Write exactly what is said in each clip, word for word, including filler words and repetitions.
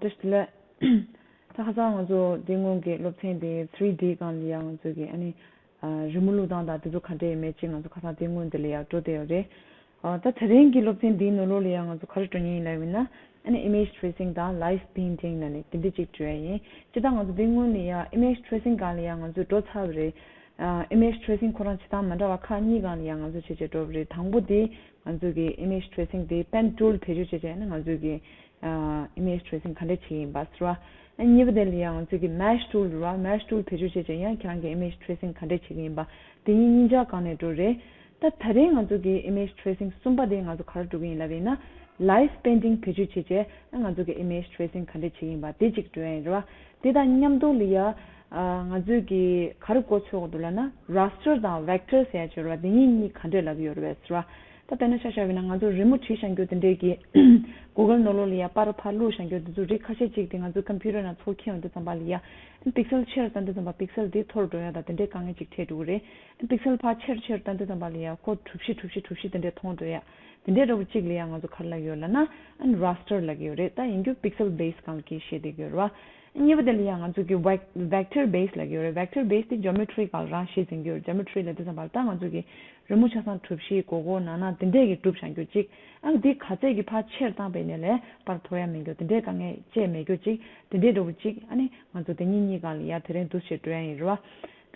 ལགས། ད་ཁ་སང་ང་ཚོ་དེ་སྔོན་གྱི་སློབ་ཚན་དེ་three D སྒང་ལ་ཡང་ང་ཚོ་གི་ཨ་ནི་ཨ་རི་མོ་བླུགས་སྟངས་དང་དེ་ཚོ་ག་འདྲ་ཡིན་མིན་ཅིག་ང་ཚོ་ཁ་སང་དེ་སྔོན་དེ་ལ་ཡང་འགྲོ་བསྡད་ཡོད་རེད། ཨ་ད་དེ་རིང་གི་སློབ་ཚན་འདིའི་ནང་ལོགས་ལ་ཡང་ང་ཚོ་ག་རེ་འགྲོ་མཁན་ཡིན་ལབ་ཡིན་ན། ཨ་ནི་image tracing དང་live painting ལབ་ནས་དེ་འདྲ་ཅིག་འགྲོ་ཡ་ཡིན། སྤྱིར་བཏང་ང་ཚོ་དེ་སྔོན་ལ་ཡང་image tracing སྒང་ལ་ཡང་ང་ཚོ་འགྲོ་ཚར་བ་རེད། ཨ་image tracing ཁོ་རང་བྱེད་སྟངས་མི་འདྲ་བ་ཁག་གཉིས་སྒང་ལ་ཡང་ང་ཚོ་བྱས་བྱས་འགྲོ་བ་རེད། དང་པོ་དེ་ང་ཚོ་གི་image tracing དེ་pen tool བེད་སྤྱོད་བྱས་བྱས་ནི་ང་ཚོ་གི་ཨ་image tracing ག་འདྲ་བྱེད་ཀྱི་ཡིན་པ་ཟེར་བ། ཨ་གཉིས་པ་དེ་ལ་ཡང་ང་ཚོ་གི་mesh tool རེད་བ། mesh tool བེད་སྤྱོད་བྱས་བྱས་ཡང་ཁྱེད་རང་གི་image tracing ག་འདྲ་བྱེད་ཀྱི་ཡིན་པ་དེ་གཉིས་གཉིས་ཆ་སྒང་ནས་འགྲོ་རེད། ད་ད་རེས་ང་ཚོ་གི་image tracing གསུམ་པ་དེ་ང་ཚོ་ག་རེ་འགྲོ་གི་ཡིན་ལབ་ཡིན་ན། live painting བེད་སྤྱོད་བྱས་བྱས་ང་ཚོ་གི་image tracing ག་འདྲ་བྱེད་ཀྱི་ཡིན་པ་དེ་གཅིག་འགྲོ་ཡ་ཡིན་རེད་བ། དེ་དང་མཉམ་དུ་ལ་ཡ་ཨ་ང་ཚོས་གི་ག་རེ་གོ་ཆོད་ཀྱི་འདུག་ལབ་ན་raster དང་vector ཟེར་ཡ་ཅིག་ཡོད་རེད་བ། དེ་གཉིས་གཉིས་ག་འདྲས་ལབ་ཀྱི་ཡོད་རེད་བས་ཟེར་བ། ད་དཔེར་ན་ཆ་བཞག་པ་ཡིན་ན་ང་ཚོ་རི་མོ་བྲིས་བཞག་རྒྱུ་དེ་འདྲས་ཀྱི་Google ནང་ལོགས་ལ་ཡ་པར་ཕར་བླུགས་བཞག་རྒྱུ་དེ་ཚོ་རིགས་ཁ་ཤས་ཅིག་དེ་ང་ཚོའི་computer ནང་ཚུར་འཁྱེར་ཡོང་དུས་ཙམ་པ་ལ་ཡ་pixel ཆེ་རུ་བཏང་དུས་ཙམ་པ་pixel དེ་མཐོ་རུ་འགྲོ་ཡ་དང་དེ་འདྲས་དཀའ་ངལ་ཅིག་འཕྲད་འགྲོ་གི་རེད། pixel ཕར་ཆེ་རུ་ཆེ་རུ་བཏང་དུས་ཙམ་པ་ལ་ཡ་ཁོ་གྲུ་བཞི་གྲུ་བཞི་གྲུ་བཞི་དེ་འདྲས་མཐོང་འགྲོ་ཡ། དེ་འདྲས་འདྲ་པོ་གཅིག་ལ་ཡ་ང་ཚོ་ག་རེ་ལབ་ཀྱི་ཡོད་ལབ་ན་ཨ་ནི་raster ལབ་ཀྱི་ཡོད་རེད། ད་ཡིན་རྒྱུ་pixel base སྒང་ལ་གི་བཤད་བསྡད་ཀྱི་ཡོད་རེད་བ། གཉིས་པ་དེ་ལ་ཡང་ང་ཚོ་གི་vec- vector base ལབ་ཀྱི་ཡོད་རེད། vector base དེ་geometry སྒང་ལ་རང་བཤད་ཟིན་གྱི་ཡོད་རེད། geometry ལབ་དུས་ཙམ་པ་ལ་ད་ང་ཚོ་གི་རི་མོ་ཆ་ཚང་གྲུ་བཞི་སྒོར་སྒོར་ནང་ནང་དེ་འདྲས་ཀྱི་གྲུབ་བཞག་རྒྱུ་གཅིག་ཨ་ནི་དེ་ག་ཚད་ཀྱི་ཕར་ཆེར་བཏང་པའི་ནས་ལས་པར་མཐོ་ཡ་མེད་རྒྱུ་དེ་འདྲས་དཀའ་ངལ་ཅིག་མེད་རྒྱུ་གཅིག་དེ་འདྲས་འདྲ་པོ་གཅིག་ཨ་ནི་ང་ཚོ་དེ་གཉིས་གཉིས་སྒང་ལ་ཡ་དེ་རིང་འདུག་སེ་འགྲོ་ཡ་ཡིན་རེད་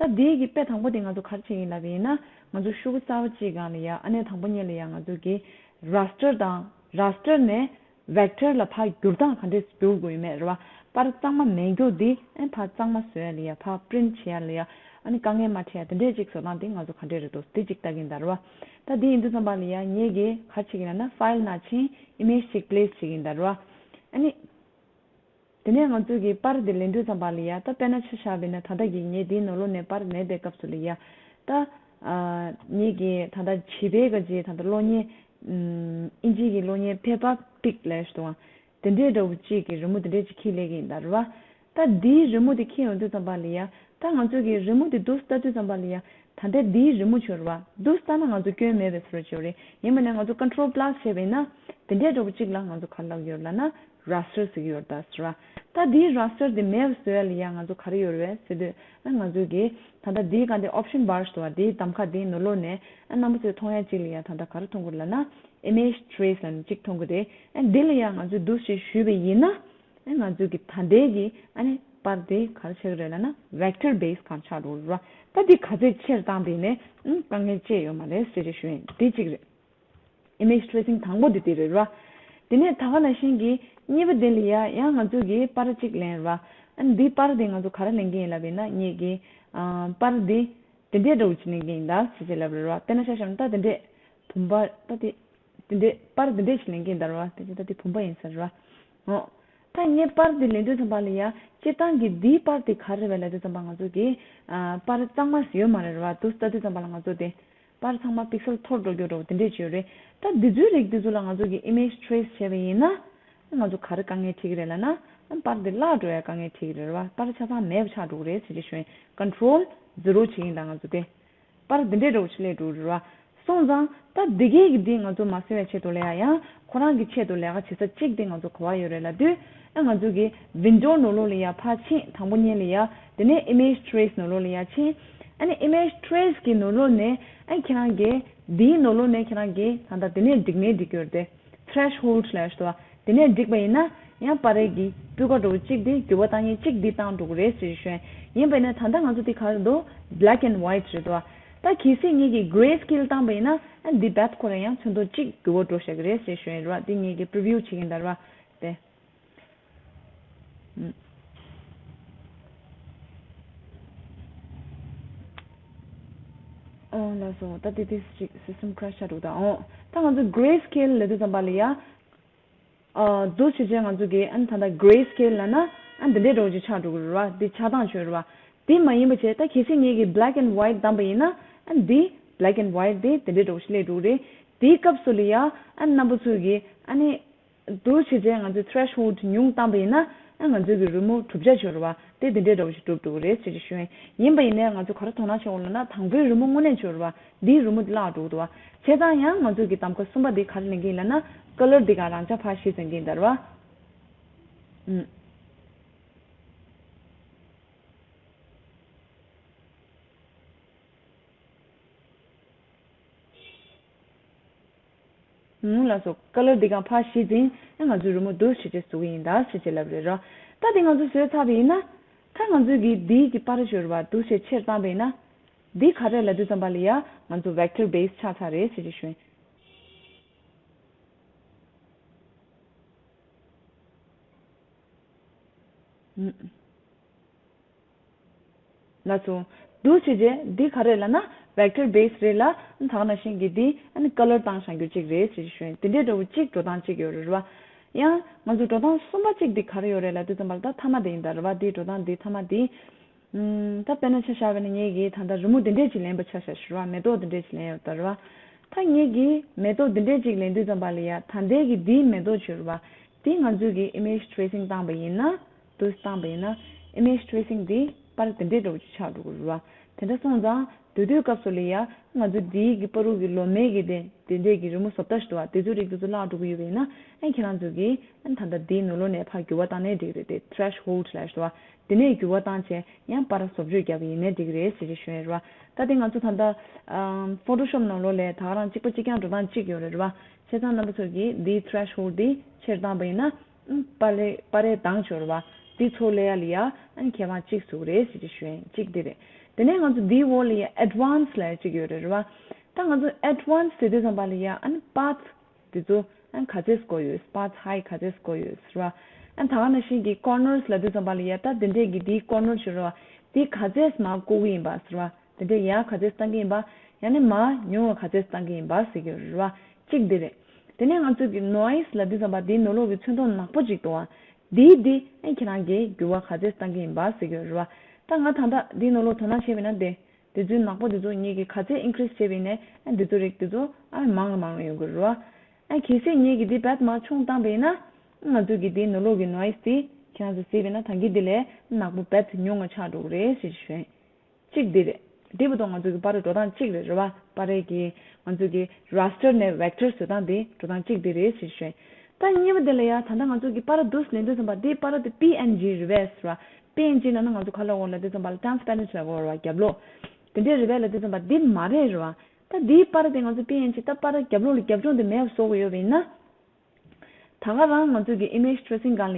བ། ད་དེའི་གི་དཔེ་དང་པོ་དེ་ང་ཚོ་ག་རེ་བྱེད་ཀྱི་ཡིན་ལབ་པ་ཡིན་ན་ང་ཚོ་ཤོག་གུ་གསར་པ་གཅིག་སྒང་ལ་ཡ་ཨ་ནི་དང་པོ་ཉིད་ལ་ཡ་ང་ཚོ་གི་raster དང་raster ནས་vector ལ་ཕར་བསྒྱུར་སྟངས་ག་འདྲས་བསྒྱུར་དགོས་ཡོད་མེད་རེད་བ། པར་གཙང་མ་མེད་རྒྱུ་འདི་ཨ་ཕར་གཙང་མ་བཟོ་ཡ་ལ་ཡ་ཕར་print བྱེད་ཡ་ལ་ཡ་ཨ་ནི་དཀའ་ངལ་མ་འཕྲད་ཡ་དེ་འདྲས་ཅིག་བཟོ་སྟངས་འདི་ང་ཚོ་ག་འདྲས་རེད་འདུག་དེ་ཅིག་ལྟ་གིན་ད་རེད་བ། ད་འདི་ཡིན་དུས་ཙམ་པ་ལ་ཡ་ངེད་ཀྱིས་ག་རེ་བྱེད་ཀྱི་ཡིན་ན་file ནང་ཕྱིན་image ཅིག་place བྱེད་ཀྱི་ཡིན་ད་རེད་བ། ཨ་ནི། དེ་ནས་ང་ཚོས་ཀྱི་པར་དེ་ལེན་དུས་ཙམ་པ་ལ་ཡ་ད་དཔེར་ན་ཆ་བཞག་པ་ཡིན་ན་ད་ལྟ་གི་ངས་དེའི་ནང་ལོགས་ནས་པར་ལེན་པའི་སྐབས་སུ་ལ་ཡ་ད་ཨ་ངེད་ཀྱི་ད་ལྟ་བྱིས་པའི་ག་ཅིག་ད་ལྟ་གློག་བརྙན་ཨམ་ཨིན་ཇི་གི་གློག་བརྙན་Peppa Pig ལབ་ཞིག་འདུག་ཨ། དེ་འདྲའི་འདྲ་བོ་ཅིག་གི་རི་མོ་དེ་འདྲས་ཅིག་འཁྱེར་སླེབས་ཀྱི་ཡིན་ད་རེད་བ། ད་འདིའི་རི་མོ་དེ་འཁྱེར་ཡོང་དུས་ཙམ་པ་ལ་ཡ་ད་ང་ཚོས་ཀྱི་རི་མོ་དེ་འདུག་ལྟ་དུས་ཙམ་པ་ལ་ཡ་ད་ལྟ་འདིའི་རི་མོ་ཅིག་ཡོད་རེད་བ། འདུག་ལྟ་ན་ང་ཚོ་སྐྱོན་མེད་པའི་བཟོ་འདྲ་ཅིག་ཡོད་རེད། ཡིན་པ་ནས་ང་ཚོ་control plus བྱས་པ་ཡིན་ན་དེ་འདྲའི་འདྲ་བོ་ཅིག་ལ་ང་ཚོ་ག་རེ་ལབ་ཀྱི་ཡོད་རེད་ལབ་ན། raster ཟེར་གྱི་ཡོད་ད་ཟེར་བ། ད་འདིའི་raster དེ་མེད་པ་བཟོ་ཡ་ལ་ཡ་ང་ཚོ་ག་རེ་ཡོད་རེད་ཟེར་དུས་ཨ་ང་ཚོ་གི་ད་ལྟ་འདིའི་སྒང་དེ་option bar ཞིག་འདུག་བ། འདིའི་གདམ་ཁ་འདིའི་ནང་ལོགས་ནས་ཨ་རྣམ་པ་ཚོས་མཐོང་ཡ་གཅིག་ལ་ཡ་ད་ལྟ་ག་རེ་མཐོང་གི་རེད་ལབ་ན་image trace ལབ་ནས་གཅིག་མཐོང་གི་རེད། ཨ་འདི་ལ་ཡ་ང་ཚོས་འདུག་སེ་ཞུས་པ་ཡིན་ན་ཨ་ང་ཚོ་གི་ད་ལྟའི་གི་ཨ་ནི་པར་དེ་ག་རེ་ཆགས་ཀྱི་རེད་ལབ་ན་vector base སྒང་ཆགས་འགྲོ་གི་རེད་བ། ད་འདི་ག་ཚོད་ཆེར་བཏང་པ་ཡིན་ནའི་ཨ་དཀའ་ངལ་ཅི་ཡོད་མ་རེད་ཟེར་ཅིག་ཞུ་ཡིན། དེ་གཅིག་རེད། image tracing དང་པོ་དེ་དེ་རེད་ར། དེ་ནས་ད་ག་ནང་བཞིན་གྱི་གཉིས་པ་དེ་ལ་ཡ་ཡང་ང་ཚོ་གིས་པར་གཅིག་ལེན་ར། ཨ་ནི་འདི་པར་དེ་ང་ཚོ་ག་རེ་ལེན་གྱི་ཡིན་ལབ་ཡིན་ན་ངེད་ཀྱིས་ཨ་པར་འདི་དེ་འདྲའི་འདྲ་བོ་ཅིག་ལེན་གྱི་ཡིན་ད་ཟེར་ཅིག་ལབ་རེད་ར། དཔེར་ན་ཆ་བཞག་ན་ད་དེ་འདྲས་བུམ་པ་ད་དེ་དེ་འདྲས་པར་དེ་འདྲས་ཅིག་ལེན་གྱི་ཡིན་ད་ར་བ། དེ་ཅི་ད་དེ་བུམ་པ་ཡིན་ས་ར། འོ། ད་ངས་པར་དེ་ལེན་དུས་ཙམ་པ་ལ་ཡ་སྤྱིར་བཏང་གི་འདིའི་པར་དེ་ག་རེ་རེད་པས་ལབ་དུས་ཙམ་པ་ང་ཚོ་གིས་ཨ་པར་གཙང་མ་ཡོད་མ་རེད་ར་བ། འདུག་ལྟ་དུས་ཙམ་པ་ལ་ང་ཚོ་དེ། པར་ཚང་མ་pixel མཐོར་འགྲོ་རྒྱུ་འདྲ་བོ་དེ་འདྲས་ཅིག་ཡོད་རེད། ད་འདི་ཚོའི་རིགས་འདི་ཚོ་ལ་ང་ཚོ་གིས་image trace བྱས་པ་ཡིན་ན་ང་ཚོ་ག་རེ་དཀའ་ངལ་འཕྲད་ཀྱི་རེད་ལབ་ན། པར་འདི་བརླག་འགྲོ་ཡ་དཀའ་ངལ་འཕྲད་ཀྱི་རེད་ར་བ། པར་ཆ་ཚང་མེད་པ་ཆགས་འགྲོ་གི་རེད་ཟེར་གྱི་ཞུ་ཡིན། control zero བྱེད་ཀྱི་ཡིན་ད་ང་ཚོ་དེ། པར་འདི་འདྲས་འདྲ་བོ་ཅིག་སླེབས་འགྲོ་གི་རེད་ར་བ། སོང་ཙང་ད་འདི་གས་ཀྱི་འདི་ང་ཚོ་མ་ཟེར་བའི་ཆེད་དུ་ལ་ཡ་ཡང་ཁོ་རང་གི་ཆེད་དུ་ལས་ཀ་བྱེད་ས་གཅིག་འདི་ང་ཚོ་ག་པར་ཡོད་རེད་ལབ་དུས། ཨ་ང་ཚོ་གི་window ནང་ལོགས་ལ་ཡ་ཕར་ཕྱིན། དང་པོ་ཉིད་ལ་ཡ། དེ་ནས་image trace ནང་ལོགས་ལ་ཡ་ཕྱིན། ཨ་ནི་image trace གི་ནང་ལོགས་ནས་ཨ་ཁྱེད་རང་གི་འདིའི་ནང་ལོགས་ནས་ཁྱེད་རང་གི་ད་ལྟ་དེ་ནས་འགྲིག་ནས་འགྲིག་གི་ཡོད་རེད་དེ། threshold ལབ་ཡ་ཞིག་འདུག་བ། དེ་ནས་འགྲིག་པ་ཡིན་ན་ཡང་པར་རིས་ཀྱི་སྤུས་ཀ་འདྲ་བོ་གཅིག་དེ་འགྱུར་བ་བཏང་ཡས་གཅིག་འདི་བཏང་འགྲོ་གི་རེད་ཟེར་ཞུ་ཡ་ཡིན། ཡིན་པ་ཡིན་ན་ད་ལྟ་ང་ཚོ་འདི་ག་རེ་འདུག black and white རེད་འདུག་བ། ད་གལ་སྲིད་ངེད་ཀྱིས་grayscale བཏང་པ་ཡིན་ན་ཨ་འདི་རྦད་ཁོ་རང་ཡང་ཚོན་མདོག་གཅིག་འགྱུར་བ་འགྲོ་བཞག་གི་རེད་ཟེར་ཞུ་ཡ་རེད་བ། འདི་ངེད་ཀྱིས་preview བྱེད་ཀྱི་ཡིན་ད་རེད་བ། དེ། ཨོ་ལགས་སོ། ད་དེ་དེ་ཅིག་system crash ཆགས་འགྲོ་གི་འདུག་ཨོ་ད་ང་ཚོ་grayscale ལབ་དུས་ཙམ་པ་ལ་ཡ། ཨ་འདུག་བྱས་བྱས་ང་ཚོ་གིས་ཨ་ནི་ད་ལྟ་grayscale ལབ་ན་ཨ་འདི་འདྲའི་འདྲ་བོ་ཅིག་ཆགས་འགྲོ་གི་རེད་བ། འདི་ཆགས་སྟངས་བྱུང་རེད་བ། དེ་མ་ཡིན་པ་བྱས་ད་གལ་སྲིད་ངེད་ཀྱིས་black and white བདམས་པ་ཡིན་ན་ཨ་འདི་black and white དེ་འདི་འདྲའི་འདྲ་བོ་ཞིག་སླེབས་འགྲོ་གི་རེད། དེའི་སྐབས་སུ་ལ་ཡ་ཨ་རྣམ་པ་ཚོས་ཀྱིས་ཨ་ནི། འདུག་བྱས་བྱས་ང་ཚོས་threshold ཉུང་བཏང་པ་ཡིན་ན་ཨ་ང་ཚོས་ཀྱི་རི་མོ་གྲུབ་ཆ་ཆོད་རེད་བ། དེ་དེ་འདྲའི་འདྲ་བོ་ཞིག་གྲུབ་འགྲོ་གི་རེད་ཟེར་གྱི་ཞུ་ཡིན། ཡིན་པ་ཡིན་ནའི་ང་ཚོ་ག་རེ་དོ་སྣང་བྱེད་དགོས་ལབ་ན་དང་པོའི་རི་མོ་དངོས་གནས་ཆོད་རེད་བ། འདིའི་རི་མོ་དེ་བརླག་འགྲོ་གི་འདུག་བ། བྱས་ཙང་ཡང་ང་ཚོས་ཀྱི་གདམ་ག་གསུམ་པ་དེ་ག་རེ་ལེན་གྱི་ཡིན་ལབ་ན་color དེ་ག་རང་འཇགས་ཕར་བཞེས་ཟིན་གྱི་ཡིན་ད་རེད་བ། ཨུམ། ནུ་ལ་སོགས་ཀ་ལར་འདི་གང་ཕར་ཞིག་འཛིན་ཨ་ང་ཚོའི་རི་མོ་འདུག་བྱེད་ཅེས་བཟོ་གི་ཡིན་ད་བྱེད་ཅེས་ལབ་རེད་རོ། ད་འདི་ང་ཚོ་བཟོས་ཚར་བ་ཡིན་ན། ད་ང་ཚོའི་གི་འདིའི་གི་པར་ཤོར་བ་འདུག་བྱེད་ཆེར་བཏང་བ་ཡིན་ན། འདི་ག་རེ་ལབ་དུས་ཙམ་པ་ལ་ཡ་ང་ཚོ་vector base ཆགས་ཚར་རེད་བྱེད་ཅེས་ཞུ་ཡིན། ལགས་སོ། འདུག་བྱས་རྗེས་འདི་ག་རེ་ལབ་ན་vector base རེད་ལ། ད་ག་ནང་བཞིན་གྱི་འདི་ཨ་ནི་ཀ་ལར་བཏང་བཞག་རྒྱུ་གཅིག་རེད་ཅེས་ཞུས། དེ་འདྲའི་འདྲ་བོ་གཅིག་འགྲོ་སྟངས་གཅིག་ཡོད་རེད་རེད་བ། ཡང་ང་ཚོ་འགྲོ་སྟངས་གསུམ་པ་གཅིག་འདི་ག་རེ་ཡོད་རེད་ལབ་དུས་ཙམ་པ་ལ་ད་མཐའ་མ་དེ་ཡིན་ད་རེད་བ། འདི་འགྲོ་སྟངས་འདི་མཐའ་མ་འདི། ད་དཔེར་ན་ཆ་བཞག་པ་ཡིན་ན་ངེད་ཀྱིས་ད་ལྟ་རི་མོ་འདི་འདྲས་ཅིག་ལེན་པ་ཆ་བཞག་ཞུ་རེད་བ། མེ་ཏོག་འདི་འདྲས་ཅིག་ལེན་ཡོད་ད་རེད་བ། ད་ངེད་ཀྱིས་མེ་ཏོག་འདི་འདྲས་ཅིག་ལེན་དུས་ཙམ་པ་ལ་ཡ་ད་ལྟའི་གི་འདིའི་མེ་ཏོག་ཅིག་ཡོད་རེད་བ། དེ་ང་ཚོས་ཀྱི་image tracing བཏང་པ་ཡིན་ན། དུས་བཏང་པ་ཡིན་ན། image tracing དེ་པར་དེ་འདྲའི་འདྲ་བོ་ཅིག་ཆགས་འགྲོ་གི་རེད་བ། དེ་འདྲ་སོང་ཙང་དེ་དུས་སྐབས་སུ་ལ་ཡ་ང་ཚོ་འདིའི་གི་པར་རུ་གི་ལོ་མའི་གི་དེ་དེ་འདྲའི་གི་རི་མོ་བཟོ་ལྟ་ཞིག་འདུག་བ། དེ་ཚོའི་རིགས་དེ་ཚོ་བརླག་འགྲོ་གི་ཡོད་པ་ཡིན་ན། ཨ་ཁྱེད་རང་ཚོ་གིས་ཨ་ད་ལྟ་འདིའི་ནང་ལོགས་ནས་ཕར་འགྱུར་བ་བཏང་ནའི་འགྲིག་རེད། དེ་threshold ལབ་ཞིག་འདུག་བ། དེ་ནས་འགྱུར་བ་བཏང་བྱས་ཡང་པར་བཟོ་བཅོས་བརྒྱབ་པ་ཡིན་ནའི་འགྲིག་རེད་ཟེར་གྱི་ཞུ་ཡ་རེད་བ། ད་དེ་ང་ཚོ་ད་ལྟ་ཨམ་Photoshop ནང་ལོགས་ལ་ད་ག་རང་གཅིག་པ་གཅིག་རྐྱང་འགྲོ་སྟངས་གཅིག་ཡོད་རེད་བ། བྱས་ཙང་རྣམ་པ་ཚོ་གིས་འདིའི་threshold འདི་ཆེར་བཏང་པ་ཡིན་ན། ཨམ་པར་རིས་པར་རིས་གདངས་ཆོག་རེད་བ། འདི་ཚོ་ལ་ཡ་ལ་ཡ་ཨ་ནི་ཁྱད་པར་གཅིག་བཟོ་གི་རེད་ཟེར་གྱི་ཞུ་ཡ་ཡིན། གཅིག་འདི་རེད། དེ་ནས་ང་ཚོ་འདིའི་འོག་ལ་ཡ་advance ལབ་ཡ་གཅིག་ཡོད་རེད་རེད་བ། ད་ང་ཚོ་advance ཟེར་དུས་ཙམ་པ་ལ་ཡ་ཨ་ནི་path དེ་ཚོ་ཨ་ག་ཚད་བཀོད་ཡོད། path height ག་ཚད་བཀོད་ཡོད་ཟེར་བ། ཨ་ད་ག་ནང་བཞིན་གྱི་corners ལབ་དུས་ཙམ་པ་ལ་ཡ་ད་དེ་འདྲས་ཀྱི་དེའི་corner ཞིག་རེད་བ། དེ་ག་ཚད་མར་བཀོད་ཀྱི་ཡིན་པ་ཟེར་བ། དེ་འདྲས་ཡར་ག་ཚད་བཏང་གི་ཡིན་པ། ཡང་ན་མར་ཉུང་བ་ག་ཚད་བཏང་གི་ཡིན་པ་ཟེར་གྱི་རེད་བ། གཅིག་དེ་རེད། དེ་ནས་ང་ཚོ་གི་noise ལབ་དུས་ཙམ་པ་དེའི་ནང་ལོགས་ཀྱི་ཚོན་མདོག་ནག་པོ་ཅིག་འདུག་བ། དེའི་དེ་ཨ་ཁྱེད་རང་གིས་འགྱུར་བ་ག་ཚད་བཏང་གི་ཡིན་པ་ཟེར་གྱི་རེད་བ། ད་ང་ད་ལྟ་དེའི་ནང་ལོགས་དོ་སྣང་བྱས་པ་ཡིན་ན་དེ། དེ་ཚོའི་ནག་པོ་དེ་ཚོ་ངེད་ཀྱིས་ག་ཚད་increase བྱས་པ་ཡིན་ནའི་ཨ་དེ་ཚོ་རིགས་དེ་ཚོ་ཨ་མང་ལ་མང་ལ་ཡོང་གི་རེད་བ། ཨ་གལ་སྲིད་ངེད་ཀྱིས་དེ་བད་མར་ཆུང་བཏང་པ་ཡིན་ན། ང་ཚོ་གི་དེའི་ནང་ལོགས་ཀྱི་noise དེ་ཁྱེད་རང་ཚོ་གཟིགས་པ་ཡིན་ན་ད་གིན་དེ་ལས་ནག་པོ་བད་ཉུང་ང་ཆགས་འགྲོ་གི་རེད་ཞེས་ཞུ་ཡིན། གཅིག་དེ་རེད། དེ་བར་དུ་ང་ཚོ་གི་པར་རིས་འགྲོ་སྟངས་གཅིག་རེད་རེད་བ། པར་རིས་ཀྱི་ང་ཚོ་གི་raster ནས་vector བཟོ་སྟངས་དེ་འགྲོ་སྟངས་གཅིག་དེ་རེད་ཞེས་ཞུ་ཡིན། ད་གཉིས་པ་དེ་ལ་ཡ་ད་ལྟ་ང་ཚོ་གི་པར་རིས་འདུག་ལེན་དུས་ཙམ་པ་དེ་པར་རིས་དེ་PNG རེད་བས་ཟེར་བ། PNG ལབ་ན་ང་ཚོ་ག་ལབ་དགོས་ལབ་དུས་ཙམ་པ་ལ་transparent ལབ་དགོས་རེད་བ། རྒྱབ་ལོགས། དེ་འདྲས་རེད་བས་ལབ་དུས་ཙམ་པ་འདི་མ་རེད་རེད་བ། ད་འདིའི་པར་རིས་དེ་ང་ཚོ་PNG ད་པར་རིས་རྒྱབ་ལོགས་ལ་རྒྱབ་ལྗོངས་དེ་མེད་པ་བཟོ་དགོས་ཡོད་པ་ཡིན་ན། ད་ག་རང་ང་ཚོ་གི་image tracing སྒང་ལ་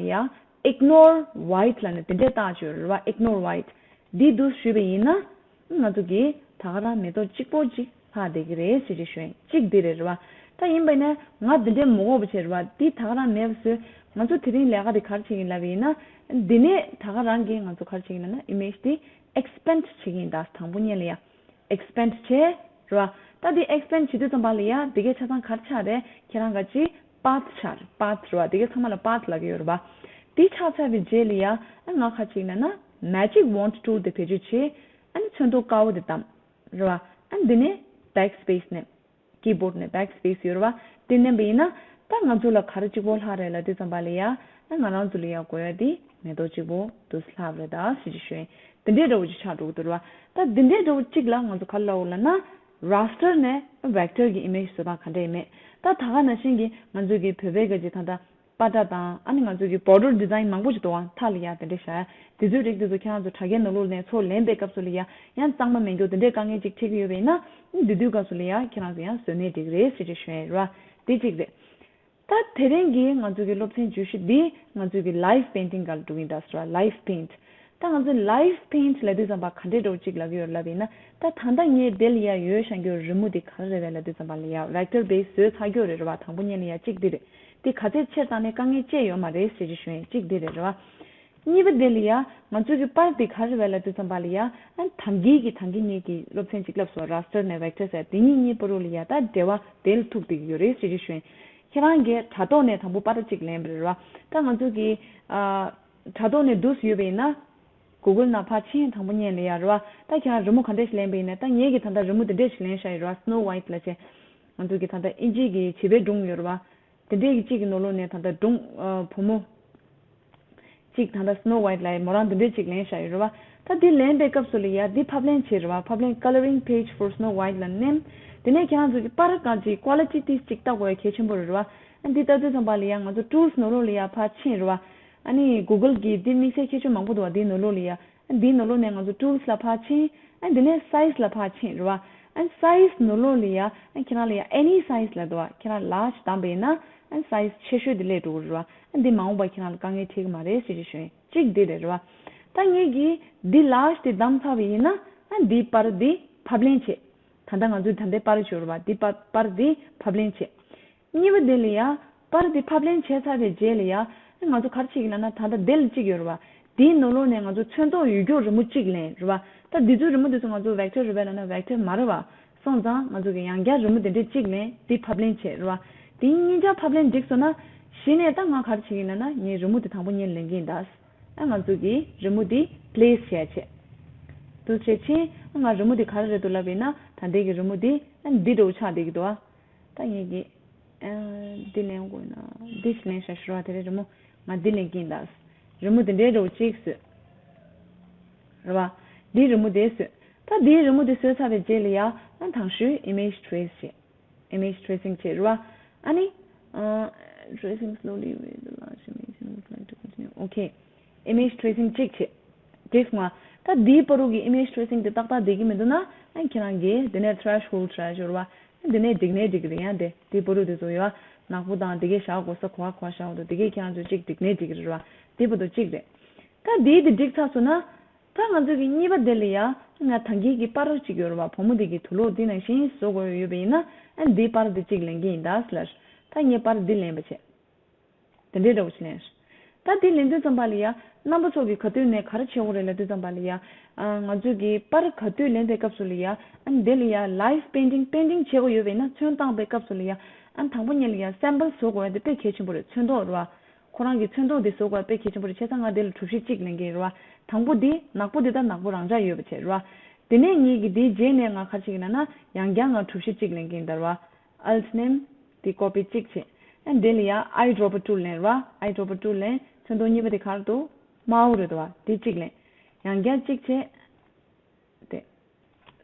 ཡ་ignore white ལབ་ནས་དེ་འདྲས་བཏགས་ཡོད་རེད་བ། ignore white འདི་འདུག་ཞུས་པ་ཡིན་ན། ང་ཚོ་གིས་ད་ག་རང་མེ་ཏོག་གཅིག་པོ་གཅིག་ལྷག་བསྡད་ཀྱི་རེད་ཟེར་གྱི་ཞུ་ཡིན། གཅིག་འདི་རེད་རེད་བ། ད་ཡིན་པ་ཡིན་ན་ང་འདི་འདྲས་མི་དགོས་པ་བྱས་རེད་བ། འདི་ད་ག་རང་མེད་པ་བཟོས། ང་ཚོ་དེ་རིང་ལས་ཀ་དེ་ག་རེ་བྱེད་ཀྱི་ཡིན་ལབ་པ་ཡིན་ན། འདི་ནས་ད་ག་རང་གིས་ང་ཚོ་ག་རེ་བྱེད་ཀྱི་ཡིན་ལབ་ན་image དེ་expand བྱེད་ཀྱི་ཡིན་ད། དང་པོ་ཉིད་ལ་ཡ། expand བྱས། རེད་བ། ད་འདི་expand བྱེད་དུས་ཙམ་པ་ལ་ཡ་འདི་གའི་ཆ་ཚང་ག་རེ་ཆགས་རེད། ཁྱེད་རང་ག་ཅི་path ཆགས་རེད། path རེད་བ། འདི་གའི་ཚང་མ་ལ་path ལབ་ཀྱི་ཡོད་རེད་བ། འདི་ཆགས་ཚར་བའི་རྗེས་ལ་ཡ་ཨ་ང་ག་ཅིག་ན་ན་magic wand tool དེ་བེད་སྤྱོད་བྱས། ཨ་ནི་ཚོན་མདོག་དཀར་པོ་དེ་བདམས། རེད་བ། ཨ་ནི་འདི་ནས་backspace ནས་keyboard ནས་backspace ཡོད་རེད་བ། དེ་མནན་པ་ཡིན་ན་ད་ང་ཚོ་ལ་ག་རེ་གཅིག་པོ་ལྷག་རེད་ལབ་དུས་ཙམ་པ་ལ་ཡ་ཨ་ང་རང་ཚོ་ལ་ཡ་དགོས་ཡ་དེ་མེ་ཏོག་གཅིག་པོ་དུ་ལྷག་རེད་ད་ཟེར་གྱི་ཞུ་ཡིན། དེ་འདྲའི་འདྲ་བོ་ཅིག་ཆགས་འགྲོ་གི་འདུག་རེད་བ། ད་འདི་འདྲའི་འདྲ་བོ་གཅིག་ལ་ང་ཚོ་ག་རེ་ལབ་དགོས་ལབ་ན། raster ནས་vector གི་image བཟོ་སྟངས་ག་འདྲ་ཡིན་མེད། ད་ད་ག་ནང་བཞིན་གྱི་ང་ཚོ་གི་བོད་པའི་ག་ཅིག་ད་ལྟ་པ་ཏྲ་དང་ཨ་ནི་ང་ཚོ་གི་border design མང་པོ་ཞིག་འདུག་བ། མཐའ་ལ་ཡ་དེ་འདྲ་བཞག་ཡ་དེ་ཚོའི་རིགས་དེ་ཚོ་ཁྱེད་རང་ཚོ་དྲ་རྒྱའི་ནང་ལོགས་ནས་ཚུར་ལེན་པའི་སྐབས་སུ་ལ་ཡ་ཡང་གཙང་མ་མེད་རྒྱུ་དེ་འདྲའི་དཀའ་ངལ་ཅིག་འཕྲད་ཀྱི་ཡོད་པ་ཡིན་ན། དེ་དུས་སྐབས་སུ་ལ་ཡ་ཁྱེད་རང་ཚོ་ཡང་བཟོས་ནའི་འགྲིག་རེད་ཟེར་གྱི་ཞུ་ཡ་ཡིན་རེད་བ། དེ་གཅིག་རེད། ད་དེ་རིང་གི་ང་ཚོ་གི་སློབ་ཚན་བརྗོད་གཞི་འདི་ང་ཚོ་གི་live painting སྒང་ལ་འགྲོ་གི་ཡིན་ད་ཟེར་བ། live paint། ད་ང་ཚོ་live paint ལབ་དུས་ཙམ་པ་ག་འདྲའི་འདྲ་བོ་ཅིག་ལབ་ཀྱི་ཡོད་ལབ་ཡིན་ན། ད་ད་ལྟ་ངས་དེ་ལ་ཡ་ཡོད་བཞག་རྒྱུ་རི་མོ་འདི་ག་རེ་རེད་བས་ལབ་དུས་ཙམ་པ་ལ་ཡ་vector base བཟོས་ཚར་རྒྱུ་རེད་རེད་བ། དང་པོ་ཉིད་ལ་ཡ་གཅིག་འདི་རེད། འདི་ག་ཚད་ཆེར་བཏང་ནས་དཀའ་ངལ་ཅི་ཡོད་མ་རེད་ཟེར་གྱི་ཞུ་ཡིན། གཅིག་འདི་རེད་རེད་བ། གཉིས་པ་དེ་ལ་ཡ་ང་ཚོ་གི་པར་འདི་ག་རེ་རེད་ལབ་དུས་ཙམ་པ་ལ་ཡ་ཨ་ད་གིན་གྱི་ད་གིན་ངེད་ཀྱི་སློབ་ཚན་གཅིག་ལབ་སོང་། raster ནས་vector ཟེར་དེ་གཉིས་གཉིས་བར་དུ་ལ་ཡ་ད་འབྲེལ་བ་དེ་ལ་ཐུག་བསྡད་ཀྱི་ཡོད་རེད་ཟེར་གྱི་ཞུ་ཡིན། ཁྱེད་རང་གིས་དྲ་ཐོག་ནས་དང་པོ་པར་གཅིག་ལེན་པ་རེད་བ། ད་ང་ཚོ་གི་ཨ་དྲ་ཐོག་ནས་འདུག་སེ་ཡོད་པ་ཡིན་ན། Google ནང་ཕར་ཕྱིན། དང་པོ་ཉིད་ལ་ཡ་རེད་བ། ད་ཁྱེད་རང་རི་མོ་ག་འདྲས་ཤིག་ལེན་པ་ཡིན་ན། ད་ངེད་ཀྱིས་ད་ལྟ་རི་མོ་འདི་འདྲས་ཤིག་ལེན་བཞག་ཡོད་རེད་བ། Snow White ལབ་བྱས། ང་ཚོ་གི་ད་ལྟ་ཨིན་ཇི་གི་བྱིས་པའི་སྒྲུང་ཡོད་རེད་བ། དེ་འདྲས་ཀྱི་གཅིག་གི་ནང་ལོགས་ནས་ད་ལྟ་སྒྲུང་ཨ་བུ་མོ་གཅིག་ད་ལྟ་Snow White ལབ་ཡ་མོ་རང་དེ་འདྲས་གཅིག་ལེན་བཞག་ཡོད་རེད་བ། ད་འདི་ལེན་པའི་སྐབས་སུ་ལ་ཡ་འདི་ཕབ་ལེན་བྱེད་རེད་བ། ཕབ་ལེན་Colouring Page for Snow White ལ་མནན། དེ་ནས་ཁྱེད་རང་ཚོ་གི་པར་གང་ཅིག་quality ཏིས་གཅིག་ལྟ་དགོས་ཡ་གལ་ཆེན་པོ་རེད་བ། ཨ་འདི་ལྟ་དུས་ཙམ་པ་ལ་ཡ་ང་ཚོ་tools ནང་ལོགས་ལ་ཡ་ཕར་ཕྱིན་རེད་བ། ཨ་ནི་Google གི་འདི་དམིགས་བསལ་ཁྱད་ཆོས་མང་པོ་འདུག་བ། འདི་ནང་ལོགས་ལ་ཡ། ཨ་འདི་ནང་ལོགས་ནས་ང་ཚོ་tools ལ་ཕར་ཕྱིན། ཨ་འདི་ནས་size ལ་ཕར་ཕྱིན་རེད་བ། ཨན་སའི་ཛི་ནོར་ལོག་ལ་ཡ་ཨན་ཁྱེད་རང་ལ་ཡ་ཨེ་ནི་སའི་ཛི་ལ་འདུག་བ། ཁྱེད་རང་ལར་ཇི་བདམས་པ་ཡིན་ན་ཨན་སའི་ཛི་ཆེ་ཤོས་དེ་སླེབས་འགྲོ་གི་རེད་བ། ཨན་འདི་མ་འོངས་པ་ཁྱེད་རང་ལ་དཀའ་ངལ་འཕྲད་ཀྱི་མ་རེད་ཟེར་གྱི་ཞུ་ཡིན། གཅིག་འདི་རེད་རེད་བ། ད་ངེད་ཀྱིས་འདི་ལར་ཇི་དེ་བདམས་ཚར་བ་ཡིན་ན་ཨན་འདིའི་པར་འདི་ཕབ་ལེན་བྱེད། ད་ལྟ་ང་ཚོས་ད་ལྟའི་པར་བྱོས་རེད་བ། འདི་པར་པར་འདི་ཕབ་ལེན་བྱེད། གཉིས་པ་དེ་ལ་ཡ། པར་དེ་ཕབ་ལེན་བྱས་ཚར་བའི་རྗེས་ལ་ཡ། ང་ཚོ་ག་རེ་བྱེད་ཀྱི་ལབ་ན་ད་ལྟ་དེ་ལ་གཅིག་ཡོད་རེད་བ། དེའི་ནང་ལོགས་ནས་ང་ཚོ་ཚོན་མདོག་ཡོད་རྒྱུ་རི་མོ་གཅིག་ལེན་རེད་བ། ད་འདི་ཚོའི་རི་མོ་དེ་ཚོ་ང་ཚོ་ཝེག་ཊར་རེད་པས་ལབ་ན་ཝེག་ཊར་མ་རེད་བ། སོང་ཙང་ང་ཚོ་གི་ཡང་བསྐྱར་རི་མོ་དེ་འདྲས་གཅིག་ལེན། དེ་ཕབ་ལེན་བྱས་རེད་བ། དེ་གཉིས་ཆ་ཕབ་ལེན་འགྲིག་སོང་ན། གཞི་ནས་ད་ང་ག་རེ་བྱེད་ཀྱི་ལབ་ན་ངས་རི་མོ་དེ་དང་པོ་ཉིད་ལེན་གྱི་ཡིན་ད། ཨ་ང་ཚོ་གི་རི་མོ་དེ་པི་ལེ་སི་བྱས་བྱས། དུ་བྱས་ཕྱིན་ང་རི་མོ་དེ་ག་རེ་རེད་འདུག་ལབ་ཡིན་ན་ད་ལྟའི་གི་རི་མོ་དེ་ཨ་འདི་འདྲ་བོ་ཆགས་བསྡད་ཀྱི་འདུག་ཨ། ད་ངེད་ཀྱིས་ཨ་འདི་ལེན་དགོས་ན་འདི་ཞིག་ལེན་ཤག་ཞུ་ར། དེ་རིང་རི་མོ་ང་འདི་ལེན་གྱིན་གདའ། རི་མོ་འདི་འདྲའི་འདྲ་བོ་གཅིག་བཟོས། རེད་བ། འདིའི་རི་མོ་དེ་བཟོས། ད་འདིའི་རི་མོ་དེ་བཟོས་ཚར་བའི་རྗེས་ལ་ཡ་ཨ་དང་ཤོས་image trace་བྱས། Image tracing་བྱས་རེད་བ། ཨ་ནི་ཨ་tracing slowly with the large image and would like to continue. Okay. Image tracing་གཅིག་བྱས། འགྲིག་སོང་ང་། ད་འདིའི་བར་དུ་གི་image tracing་དེ་ཏག་ཏག་བསྡད་ཀྱི་མི་འདུག་ན་ཨ་ཁྱེད་རང་གིས་དེ་ནས་threshold་try་ཞོར་བ། དེ་ནས་འགྲིག་ནས་འགྲིག་གི་རེད། ཡང་དེ་དེའི་བར་དུ་དེ་ཚོ་ཡོད་བ། ནག་པོ་དང་དེ་གས་བཞག་དགོས་ས་གོ་བ་གོ་བ་བཞག་འདུག་དེ་གས་ཁྱེད་རང་ཚོ་གཅིག་འགྲིག་ནས་འགྲིག་གི་རེད་བ། དེའི་བར་དུ་གཅིག་རེད། ད་འདིའི་དེ་འགྲིག་ཚར་སོང་ན། ད་ང་ཚོ་གི་གཉིས་པ་དེ་ལ་ཡ། ང་ད་གིན་གི་པར་གཅིག་ཡོད་རེད་བ། བུ་མོ་དེ་གི་དུག་ལོག་འདི་ནང་བཞིན་བཟོ་དགོས་ཡོད་པ་ཡིན་ན་ཨ་འདིའི་པར་འདི་གཅིག་ལེན་གྱི་ཡིན་ད་ཟེར། ད་ངས་པར་འདི་ལེན་པ་བྱས། དེ་འདྲའི་འདྲ་བོ་ཞིག་ལེན། ད་འདི་ལེན་དུས་ཙམ་པ་ལ་ཡ། རྣམ་པ་ཚོ་གི་ག་དུས་ནས་ག་རེ་བྱེད་དགོས་རེད་ལབ་དུས་ཙམ་པ་ལ་ཡ། ཨ་ང་ཚོ་གི་པར་ག་དུས་ལེན་པའི་སྐབས་སུ་ལ་ཡ། ཨ་འདི་ལ་ཡ་live painting painting་བྱེད་དགོས་ཡོད་པ་ཡིན་ན་ཚོན་བཏང་པའི་སྐབས་སུ་ལ་ཡ། ཨ་དང་པོ་ཉིད་ལ་ཡ་sample་བཟོ་དགོས་ཡ་དེ་དཔེ་གལ་ཆེན་པོ་རེད། ཚོན་མདོག་རེད་བ། ཁོ་རང་གི་ཚོན་མདོག་དེ་བཟོ་དགོས་དཔེ་གལ་ཆེན་པོ་རེད། བྱས་ཙང་ང་དེ་ལ་གྲུ་བཞི་གཅིག་ལེན་གྱི་རེད་བ། དང་པོ་འདི་ནག་པོ་འདི་དང་ནག་པོ་རང་འཇགས་ཡོད་པ་བྱས་རེད་བ། དེ་ནས་ངེད་ཀྱིས་དེའི་རྗེས་ནས་ང་ག་རེ་བྱེད་ཀྱི་ན་ན་ཡང་བསྐྱར་ང་གྲུ་བཞི་གཅིག་ལེན་གྱི་ཡིན་ད་རེད་བ། Alt་ནེམ་དེ་ཀོ་པི་གཅིག་བྱས། ཨ་འདི་ལ་ཡང་Eyedropper tool་ལེན་རེད་བ། Eyedropper tool་ལེན། ཚོན་མདོག་གཉིས་པ་དེ་ག་རེ་འདུག་དམར་པོ་རེད་བ། དེ་གཅིག་ལེན། ཡང་བསྐྱར་གཅིག་བྱས། དེ།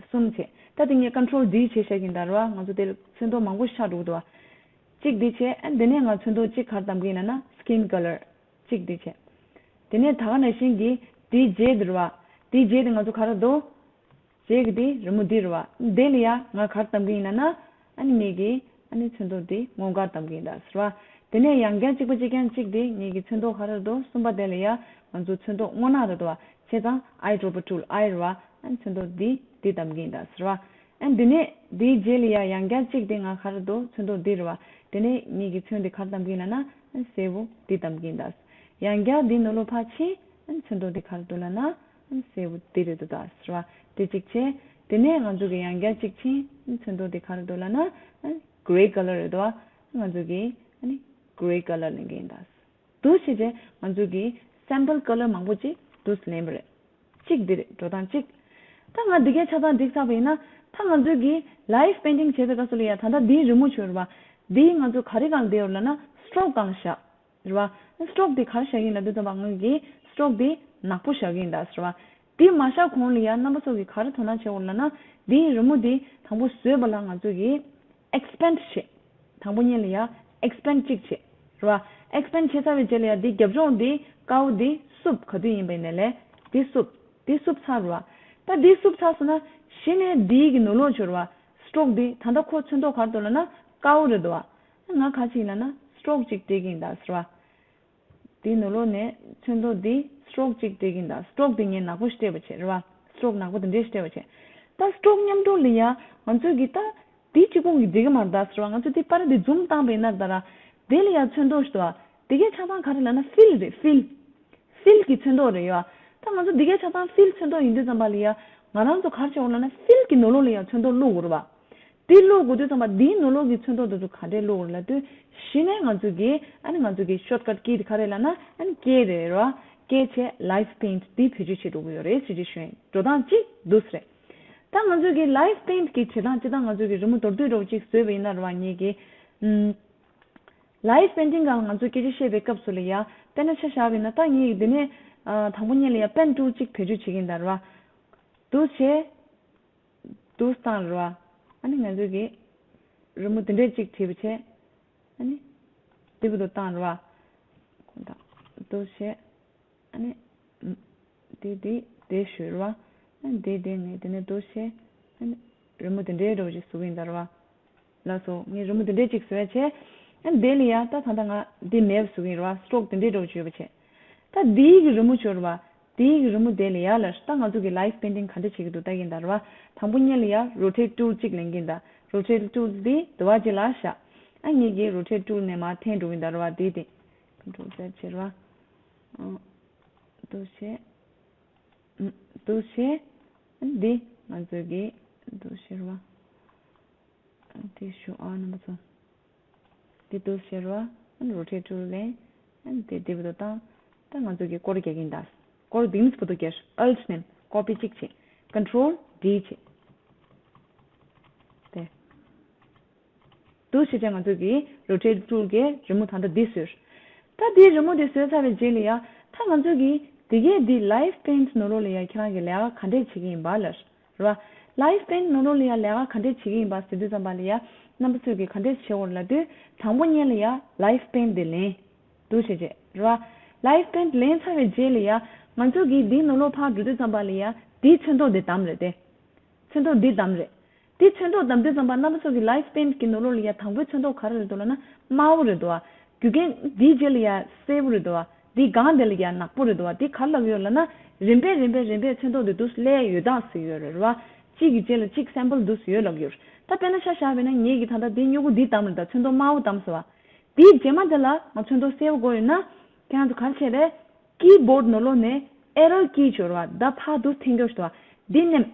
གསུམ་བྱས། ད་དེ་ངས་Control D་བྱས་བཞག་གིན་ད་རེད་བ། ང་ཚོ་དེ་ལ་ཚོན་མདོག་མང་པོ་ཤར་འགྲོ་གི་འདུག་བ། གཅིག་འདི་བྱས། ཨ་འདི་ནས་ང་ཚོན་མདོག་གཅིག་ག་རེ་བདམས་གིན་ན་ན་Skin Color་གཅིག་འདི་བྱས། དེ་ནས་ད་ག་ནང་བཞིན་གྱི་དེའི་རྗེས་འདི་རེད་བ། དེའི་རྗེས་དེ་ང་ཚོ་ག་རེ་འདུག་རྗེས་ཀྱི་དེ་རི་མོ་འདི་རེད་བ། འདི་ལ་ཡ་ང་ག་རེ་བདམས་གིན་ན་ན། ཨ་ནི་ངེད་ཀྱིས་ཨ་ནི་ཚོན་མདོག་འདི་སྔོ་དཀར་བདམས་ཀྱི་ཡིན་ད་ཟེར་བ། དེ་ནས་ཡང་བསྐྱར་གཅིག་པ་གཅིག་རྐྱང་གཅིག་འདི་ངེད་ཀྱི་ཚོན་མདོག་ག་རེ་རེད་འདུག་གསུམ་པ་དེ་ལ་ཡ་ང་ཚོ་ཚོན་མདོག་སྔོ་ནག་རེད་འདུག་བ། བྱས་ཙང་Eyedropper tool་I་རེད་བ། ཨ་ནི་ཚོན་མདོག་འདི་འདི་བདམས་ཀྱི་ཡིན་ད་ཟེར་བ། ཨ་ནི་འདི་ནས་འདིའི་རྗེས་ལ་ཡ་ཡང་བསྐྱར་གཅིག་འདི་ང་ག་རེ་རེད་འདུག་ཚོན་མདོག་འདི་རེད་བ། དེ་ནས་ངེད་ཀྱི་ཚོན་འདི་ག་རེ་བདམས་ཀྱི་ཡིན་ལབ་ན་ཨ་ནི་སེར་པོ་འདི་བདམས་ཀྱི་ཡིན་ད། ཡང་བསྐྱར་འདི་ནང་ལོགས་ཕར་ཕྱིན། ཨ་ནི་ཚོན་མདོག་འདི་ག་རེ་འདུག་ལབ་ན། ཨ་ནི་སེར་པོ་འདི་རེད་འདུག་ད་ཟེར་བ། དེ་གཅིག་བྱས། དེ་ནས་ང་ཚོ་གི་ཡང་བསྐྱར་གཅིག་ཕྱིན། ཨ་ནི་ཚོན་མདོག་འདི་ག་རེ་འདུག་ལབ་ན། ཨ་ནི་Grey Color་རེད་འདུག་བ། ང་ཚོ་གི་ཨ་ནི་Grey Color་ལེན་གྱི་ཡིན་ད། འདུག་བྱས་རྗེས་ང་ཚོ་གི་sample color་མང་པོ་ཅིག་འདུག་ལེན་པ་རེད། གཅིག་འདི་རེད། འགྲོ་སྟངས་གཅིག་ད་ང་འདི་གའི་ཆ་ཚང་འགྲིག་ཚར་བ་ཡིན་ན། ད་ང་ཚོ་གི་live painting་བྱེད་པའི་སྐབས་སུ་ལ་ཡ་ད་ལྟ་འདིའི་རི་མོ་བྱོས་རེད་བ། འདིའི་ང་ཚོ་ག་རེ་སྒང་ལ་བསྡད་ཡོད་ལབ་ན་stroke་སྒང་བཞག་རེད་བ། སི་ཊོག་དེ་ག་རེ་བཞག་གི་ཡིན་ལབ་དུས་ཙམ་པ་ང་གིས་སི་ཊོག་དེ་ནག་པོ་བཞག་གི་ཡིན་ད་ཟེར་བ། དེ་མ་བཞག་གོང་ལ་ཡང་རྣམ་པ་ཚོ་གིས་ག་རེ་དོ་སྣང་བྱེད་དགོས་ལབ་ན། དེའི་རི་མོ་དེ་དང་པོ་བཟོས་པ་ལ་ང་ཚོ་གིས་ཨེག་སི་པེན་ཌི་བྱེད། དང་པོ་ཉིད་ལ་ཡང་ཨེག་སི་པེན་ཌི་གཅིག་བྱེད། རེད་བ། ཨེག་སི་པེན་ཌི་བྱེད་ཚར་བའི་རྗེས་ལ་ཡང་དེའི་རྒྱབ་ལྗོངས་དེ་དཀར་པོ་དེ་བསུབ། ག་དུས་ཡིན་པ་ཡིན་ནའི་ལས་དེ་བསུབ། དེ་བསུབ་ཚར་རེད་བ། ད་དེ་བསུབ་ཚར་སོང་ན་གཞི་ནས་དེའི་གི་ནང་ལོགས་བྱོས་རེད་བ། སི་ཊོག་དེ་ད་ལྟ་ཁོ་ཚོན་མདོག་ག་རེ་འདུག་ལབ་ན་དཀར་པོ་རེད་འདུག་བ། ང་ག་ཅིག་ལབ་ན་སི་ཊོག་ཅིག་སྤྲད་ཀྱི་ཡིན་ད་ཟེར་བ། དེའི་ནང་ལོགས་ནས་ཚོན་མདོག་འདི་སི་ཊོག་ཅིག་སྤྲད་ཀྱི་ཡིན་ད། སི་ཊོག་འདི་ངས་ནག་པོ་ཞིག་སྤྲད་པ་བྱས་རེད་བ། སི་ཊོག་ནག་པོ་འདི་འདྲས་ཞིག་སྤྲད་པ་བྱས། ད་སི་ཊོག་མཉམ་དུ་ལ་ཡ་ང་ཚོས་ཀྱི་ད་འདི་གཅིག་པོ་གིས་འགྲིག་གི་མ་རེད་ད་ཟེར་བ། ང་ཚོས་འདི་པར་འདི་ཛུམ་བཏང་པ་ཡིན་ན་ད་ར། དེ་ལ་ཡ་ཚོན་མདོག་ཞིག་འདུག་བ། དེ་གའི་ཆ་ཚང་ག་རེ་ལབ་ན་ཕིལ་རེད་ཕིལ། ཕིལ་གྱི་ཚོན་མདོག་རེད་ཡ། ད་ང་ཚོ་འདི་གའི་ཆ་ཚང་ཕིལ་ཚོན་མདོག་ཡིན་དུས་ཙམ་པ་ལ་ཡ། ང་རང་ཚོ་ག་རེ་བྱེད་དགོས་ལབ་ན་ཕིལ་གྱི་ནང་ལོགས་ལ་ཡ་ཚོན་མདོག་བླུག་དགོས་རེད་བ། དེ་བླུག་དགོས་དུས་ཙམ་པ་འདིའི་ནང་ལོགས་ཀྱི་ཚོན་མདོག་དེ་ཚོ་ག་འདྲས་བླུག་དགོས་རེད་ལབ་དུས། གཞི་ནས་ང་ཚོ་གི་ཨ་ནི་ང་ཚོ་གི་ཤོཊ་ཀཊ་ཀི་དེ་ག་རེ་ལབ་ན་ཨ་ནི་ཀེ་རེད་རེད་བ། ཀེ་བྱས་ལའིབ་པེན་ཊི་འདི་བེད་སྤྱོད་བྱེད་འགྲོ་གི་ཡོད་རེད་ཟེར་གྱི་ཞུ་ཡིན། འགྲོ་སྟངས་གཅིག་འདུག་སེ་རེད། ད་ང་ཚོ་གི་ལའིབ་པེན་ཊི་གི་བྱེད་སྟངས་སྤྱིར་བཏང་ང་ཚོ་གི་རི་མོ་མདོར་བསྡུས་འདྲ་བོ་གཅིག་བཟོས་པ་ཡིན་ན་རེད་བ། ངེད་ཀྱི་ཨམ། ལའིབ་པེན་ཊིང་སྒང་ལ་ང་ཚོས་སྐད་ཆ་བཤད་པའི་སྐབས་སུ་ལ་ཡ། དཔེར་ན་ཆ་བཞག་པ་ཡིན་ན་ད་ངེད་ཀྱི་འདི་ནས་ཨ། དང་པོ་ཉིད་ལ་ཡ་པེན་ཊུལ་གཅིག་བེད་སྤྱོད་བྱེད་ཀྱི་ཡིན་ད་རེད་བ། འདུག་བྱས། འདུག་བཏང་རེད་བ། ཨ་ནི་ང་ཚོས་ཀྱི་རི་མོ་འདི་འདྲས་གཅིག་བྲིས་པ་བྱས། ཨ་ནི་འདི་བུ་འདུག་བཏང་རེད་བ། འདུག་བྱས། ཨ་ནི་འདི་འདི་འདི་ཞུས་རེད་བ། ཨ་ནི་འདི་འདི་ངས་འདི་ནས་འདུག་བྱས། ཨ་ནི་ རི་མོ་དེ་འདྲའི་འདྲ་བོ་ཅིག་བཟོ་གི་ཡིན་ད་རེད་བ། ལགས་སོ། ངས་རི་མོ་དེ་འདྲའི་ཅིག་བཟོས་བྱས། ཨ་ནི་དེ་ལ་ཡ་ད་ད་ལྟ་ང་འདི་མེབ་བཟོ་གི་ཡིན་རེད་བ། སི་ཊོག་དེ་འདྲའི་འདྲ་བོ་ཅིག་ཡོད་པ་བྱས། ད་འདིའི་གི་རི་མོ་ཅིག་ཡོད་རེད་བ། དེའི་གི་རི་མོ་དེ་ལ་ཡ་ལ་ད་ང་ཚོ་གི་ལའིབ་པེན་ཊིང་ག་འདྲ་བྱེད་ཀྱི་འདུག་ལྟ་གི་ཡིན་ད་རེད་བ། དང་པོ་ཉིད་ལ་ཡ་རོ་ཊེཊ་ཊུལ་ཅིག་ལེན་གི་ཡིན་ད། རོ་ཊེཊ་ཊུལ་འདི་དུ་བ་ཅིག་ལ་བཞག་ཨ་ངེད་ཀྱིས་རོ་ཊེཊ་ཊུལ་ནས་མར་འཐེན་འགྲོ་གི་ཡིན་ད་རེད་བ། དེ་དེ་ཀོན་ཊོལ་ཟེཌ་བྱེད་རེད་བ། ཨ། འདུག་བྱས། ཨ། འདུག་བྱས། ཨ་འདི་ང་ཚོ་གི་འདུག་བྱེད་རེད་བ། ཨ་འདི་ཞུ་ཨ་རྣམ་པ་ཚོ། འདི་འདུག་བྱེད་རེད་བ། ཨ་རོ་ཊེཊ་ཊུལ་ལེན། ཨ་འདི་འདི་བར་དུ་བཏང་། ད་ང་ཚོ་གི་སྐོར་རྒྱག་གི་ཡིན་ད། སྐོར་འདི་མི་ཚོ་བར་དུ་རྒྱག་ཨལ་ཊི་ནས་ཀོ་པི་གཅིག་བྱེད། ཀོན་ཊོལ་ཌི་བྱེད། དེ། འདུག་བྱས་བྱས་ང་ཚོ་གི་རོ་ཊེཊ་ཊུལ་གྱི་རི་མོ་ད་ལྟ་འདི་བཟོས། ད་འདིའི་རི་མོ་འདི་བཟོས་ཚར་བའི་རྗེས་ལ་ཡ། ད་ང་ཚོ་གི་འདི་གའི་འདི་ལའིབ་པེན་ཊི་ནང་ལོགས་ལ་ཡ་ཁྱེད་རང་གི་ལས་ཀ་ག་འདྲས་བྱེད་ཀྱི་ཡིན་པ་ལབ། རེད་བ། ལའིབ་པེན་ཊི་ནང་ལོགས་ལ་ཡ་ལས་ཀ་ག་འདྲས་བྱེད་ཀྱི་ཡིན་པ་ཟེར་དུས་ཙམ་པ་ལ་ཡ། རྣམ་པ་ཚོས་ཀྱི་ག་འདྲས་བྱེད་དགོས་རེད་ལབ་དུས། དང་པོ་ཉིད་ལ་ཡ་ལའིབ་པེན་ཊི་འདི་ལེན། འདུག་བྱས་བྱས། རེད་བ། ལའིབ་པེན་ཊི་ལེན་ཚར་བའི་རྗེས་ལ་ཡ། ང་ཚོ་གི་འདིའི་ནང་ལོགས་ཕར་འགྲོ་དུས་ཙམ་པ་ལ་ཡ། འདིའི་ཚོན་མདོག་འདི་བདམས་རེད་དེ། ཚོན་མདོག་འདི་བདམས་རེད། འདི་ཚོན་མདོག་བདམས་དུས་ཙམ་པ་རྣམ་པ་ཚོ་གི་ལའིབ་པེན་ཊི་གི་ནང་ལོགས་ལ་ཡ་དང་པོའི་ཚོན་མདོག་ག་རེ་རེད་འདུག་ལབ་ན་དམར་པོ་རེད་འདུག་བ། རྒྱུ་རྐྱེན་འདིའི་རྗེས་ལ་ཡ་སེར་པོ་རེད་འདུག་བ། འདིའི་སྒང་དེ་ལ་ཡ་ནག་པོ་རེད་འདུག་བ། འདི་ག་རེ་ལབ་ཡོད་ལབ་ན་རིམ་པས་རིམ་པས་རིམ་པས་ཚོན་མདོག་འདི་འདུག་སླེབས་ཡོད་སྟངས་ཟེར་ཡོད་རེད་རེད་བ། གཅིག་གི་རྗེས་ལ་གཅིག་སེམ་པལ་འདུག་ཡོད་ལབ་ཡོད་རེད། ད་དཔེར་ན་ཆ་བཞག་པ་ཡིན་ན་ངེད་ཀྱིས་ད་ལྟ་འདི་སྨྱུ་གུ་འདི་བདམས་རེད་ད། ཚོན་མདོག་དམར་པོ་བདམས་སོང་བ། འདིའི་རྗེས་མ་དེ་ལ་ང་ཚོན་མདོག་སེར་པོ་དགོས་ཡོད་ན། ཁྱེད་རང་ཚོ་ག་རེ་བྱེད་རེད། ཀི་བྷོཌ་ནང་ལོགས་ནས་ཨེ་རོ་ཀི་ཅིག་ཡོད་རེད་བ། ད་ཕར་འདུག་འཐེན་རྒྱུ་ཞིག་འདུག་བ། འདི་མནན།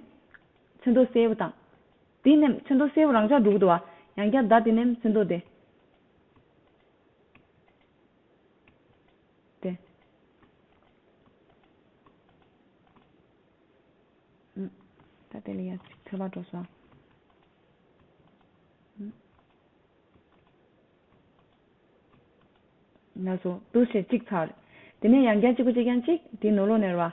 ཚོན་མདོག་སེར་པོ་དང་། འདི་མནན། ཚོན་མདོག་སེར་པོ་རང་འཇགས་འགྲོ་གི་འདུག་བ། ཡང་བསྐྱར་ད་འདི་མནན། ཚོན་མདོག་དེ། དེ། ཨུམ། ད་དེ་ལ་ཡ་ཚོད་པ་འགྲོ་སོང་། ཨུམ། ལགས་སོ། འདུག་བྱས་གཅིག་ཚར། དེ་ནས་ཡང་བསྐྱར་གཅིག་པ་གཅིག་རྐྱང་གཅིག་དེ་ནང་ལོགས་ནས་རེད་བ།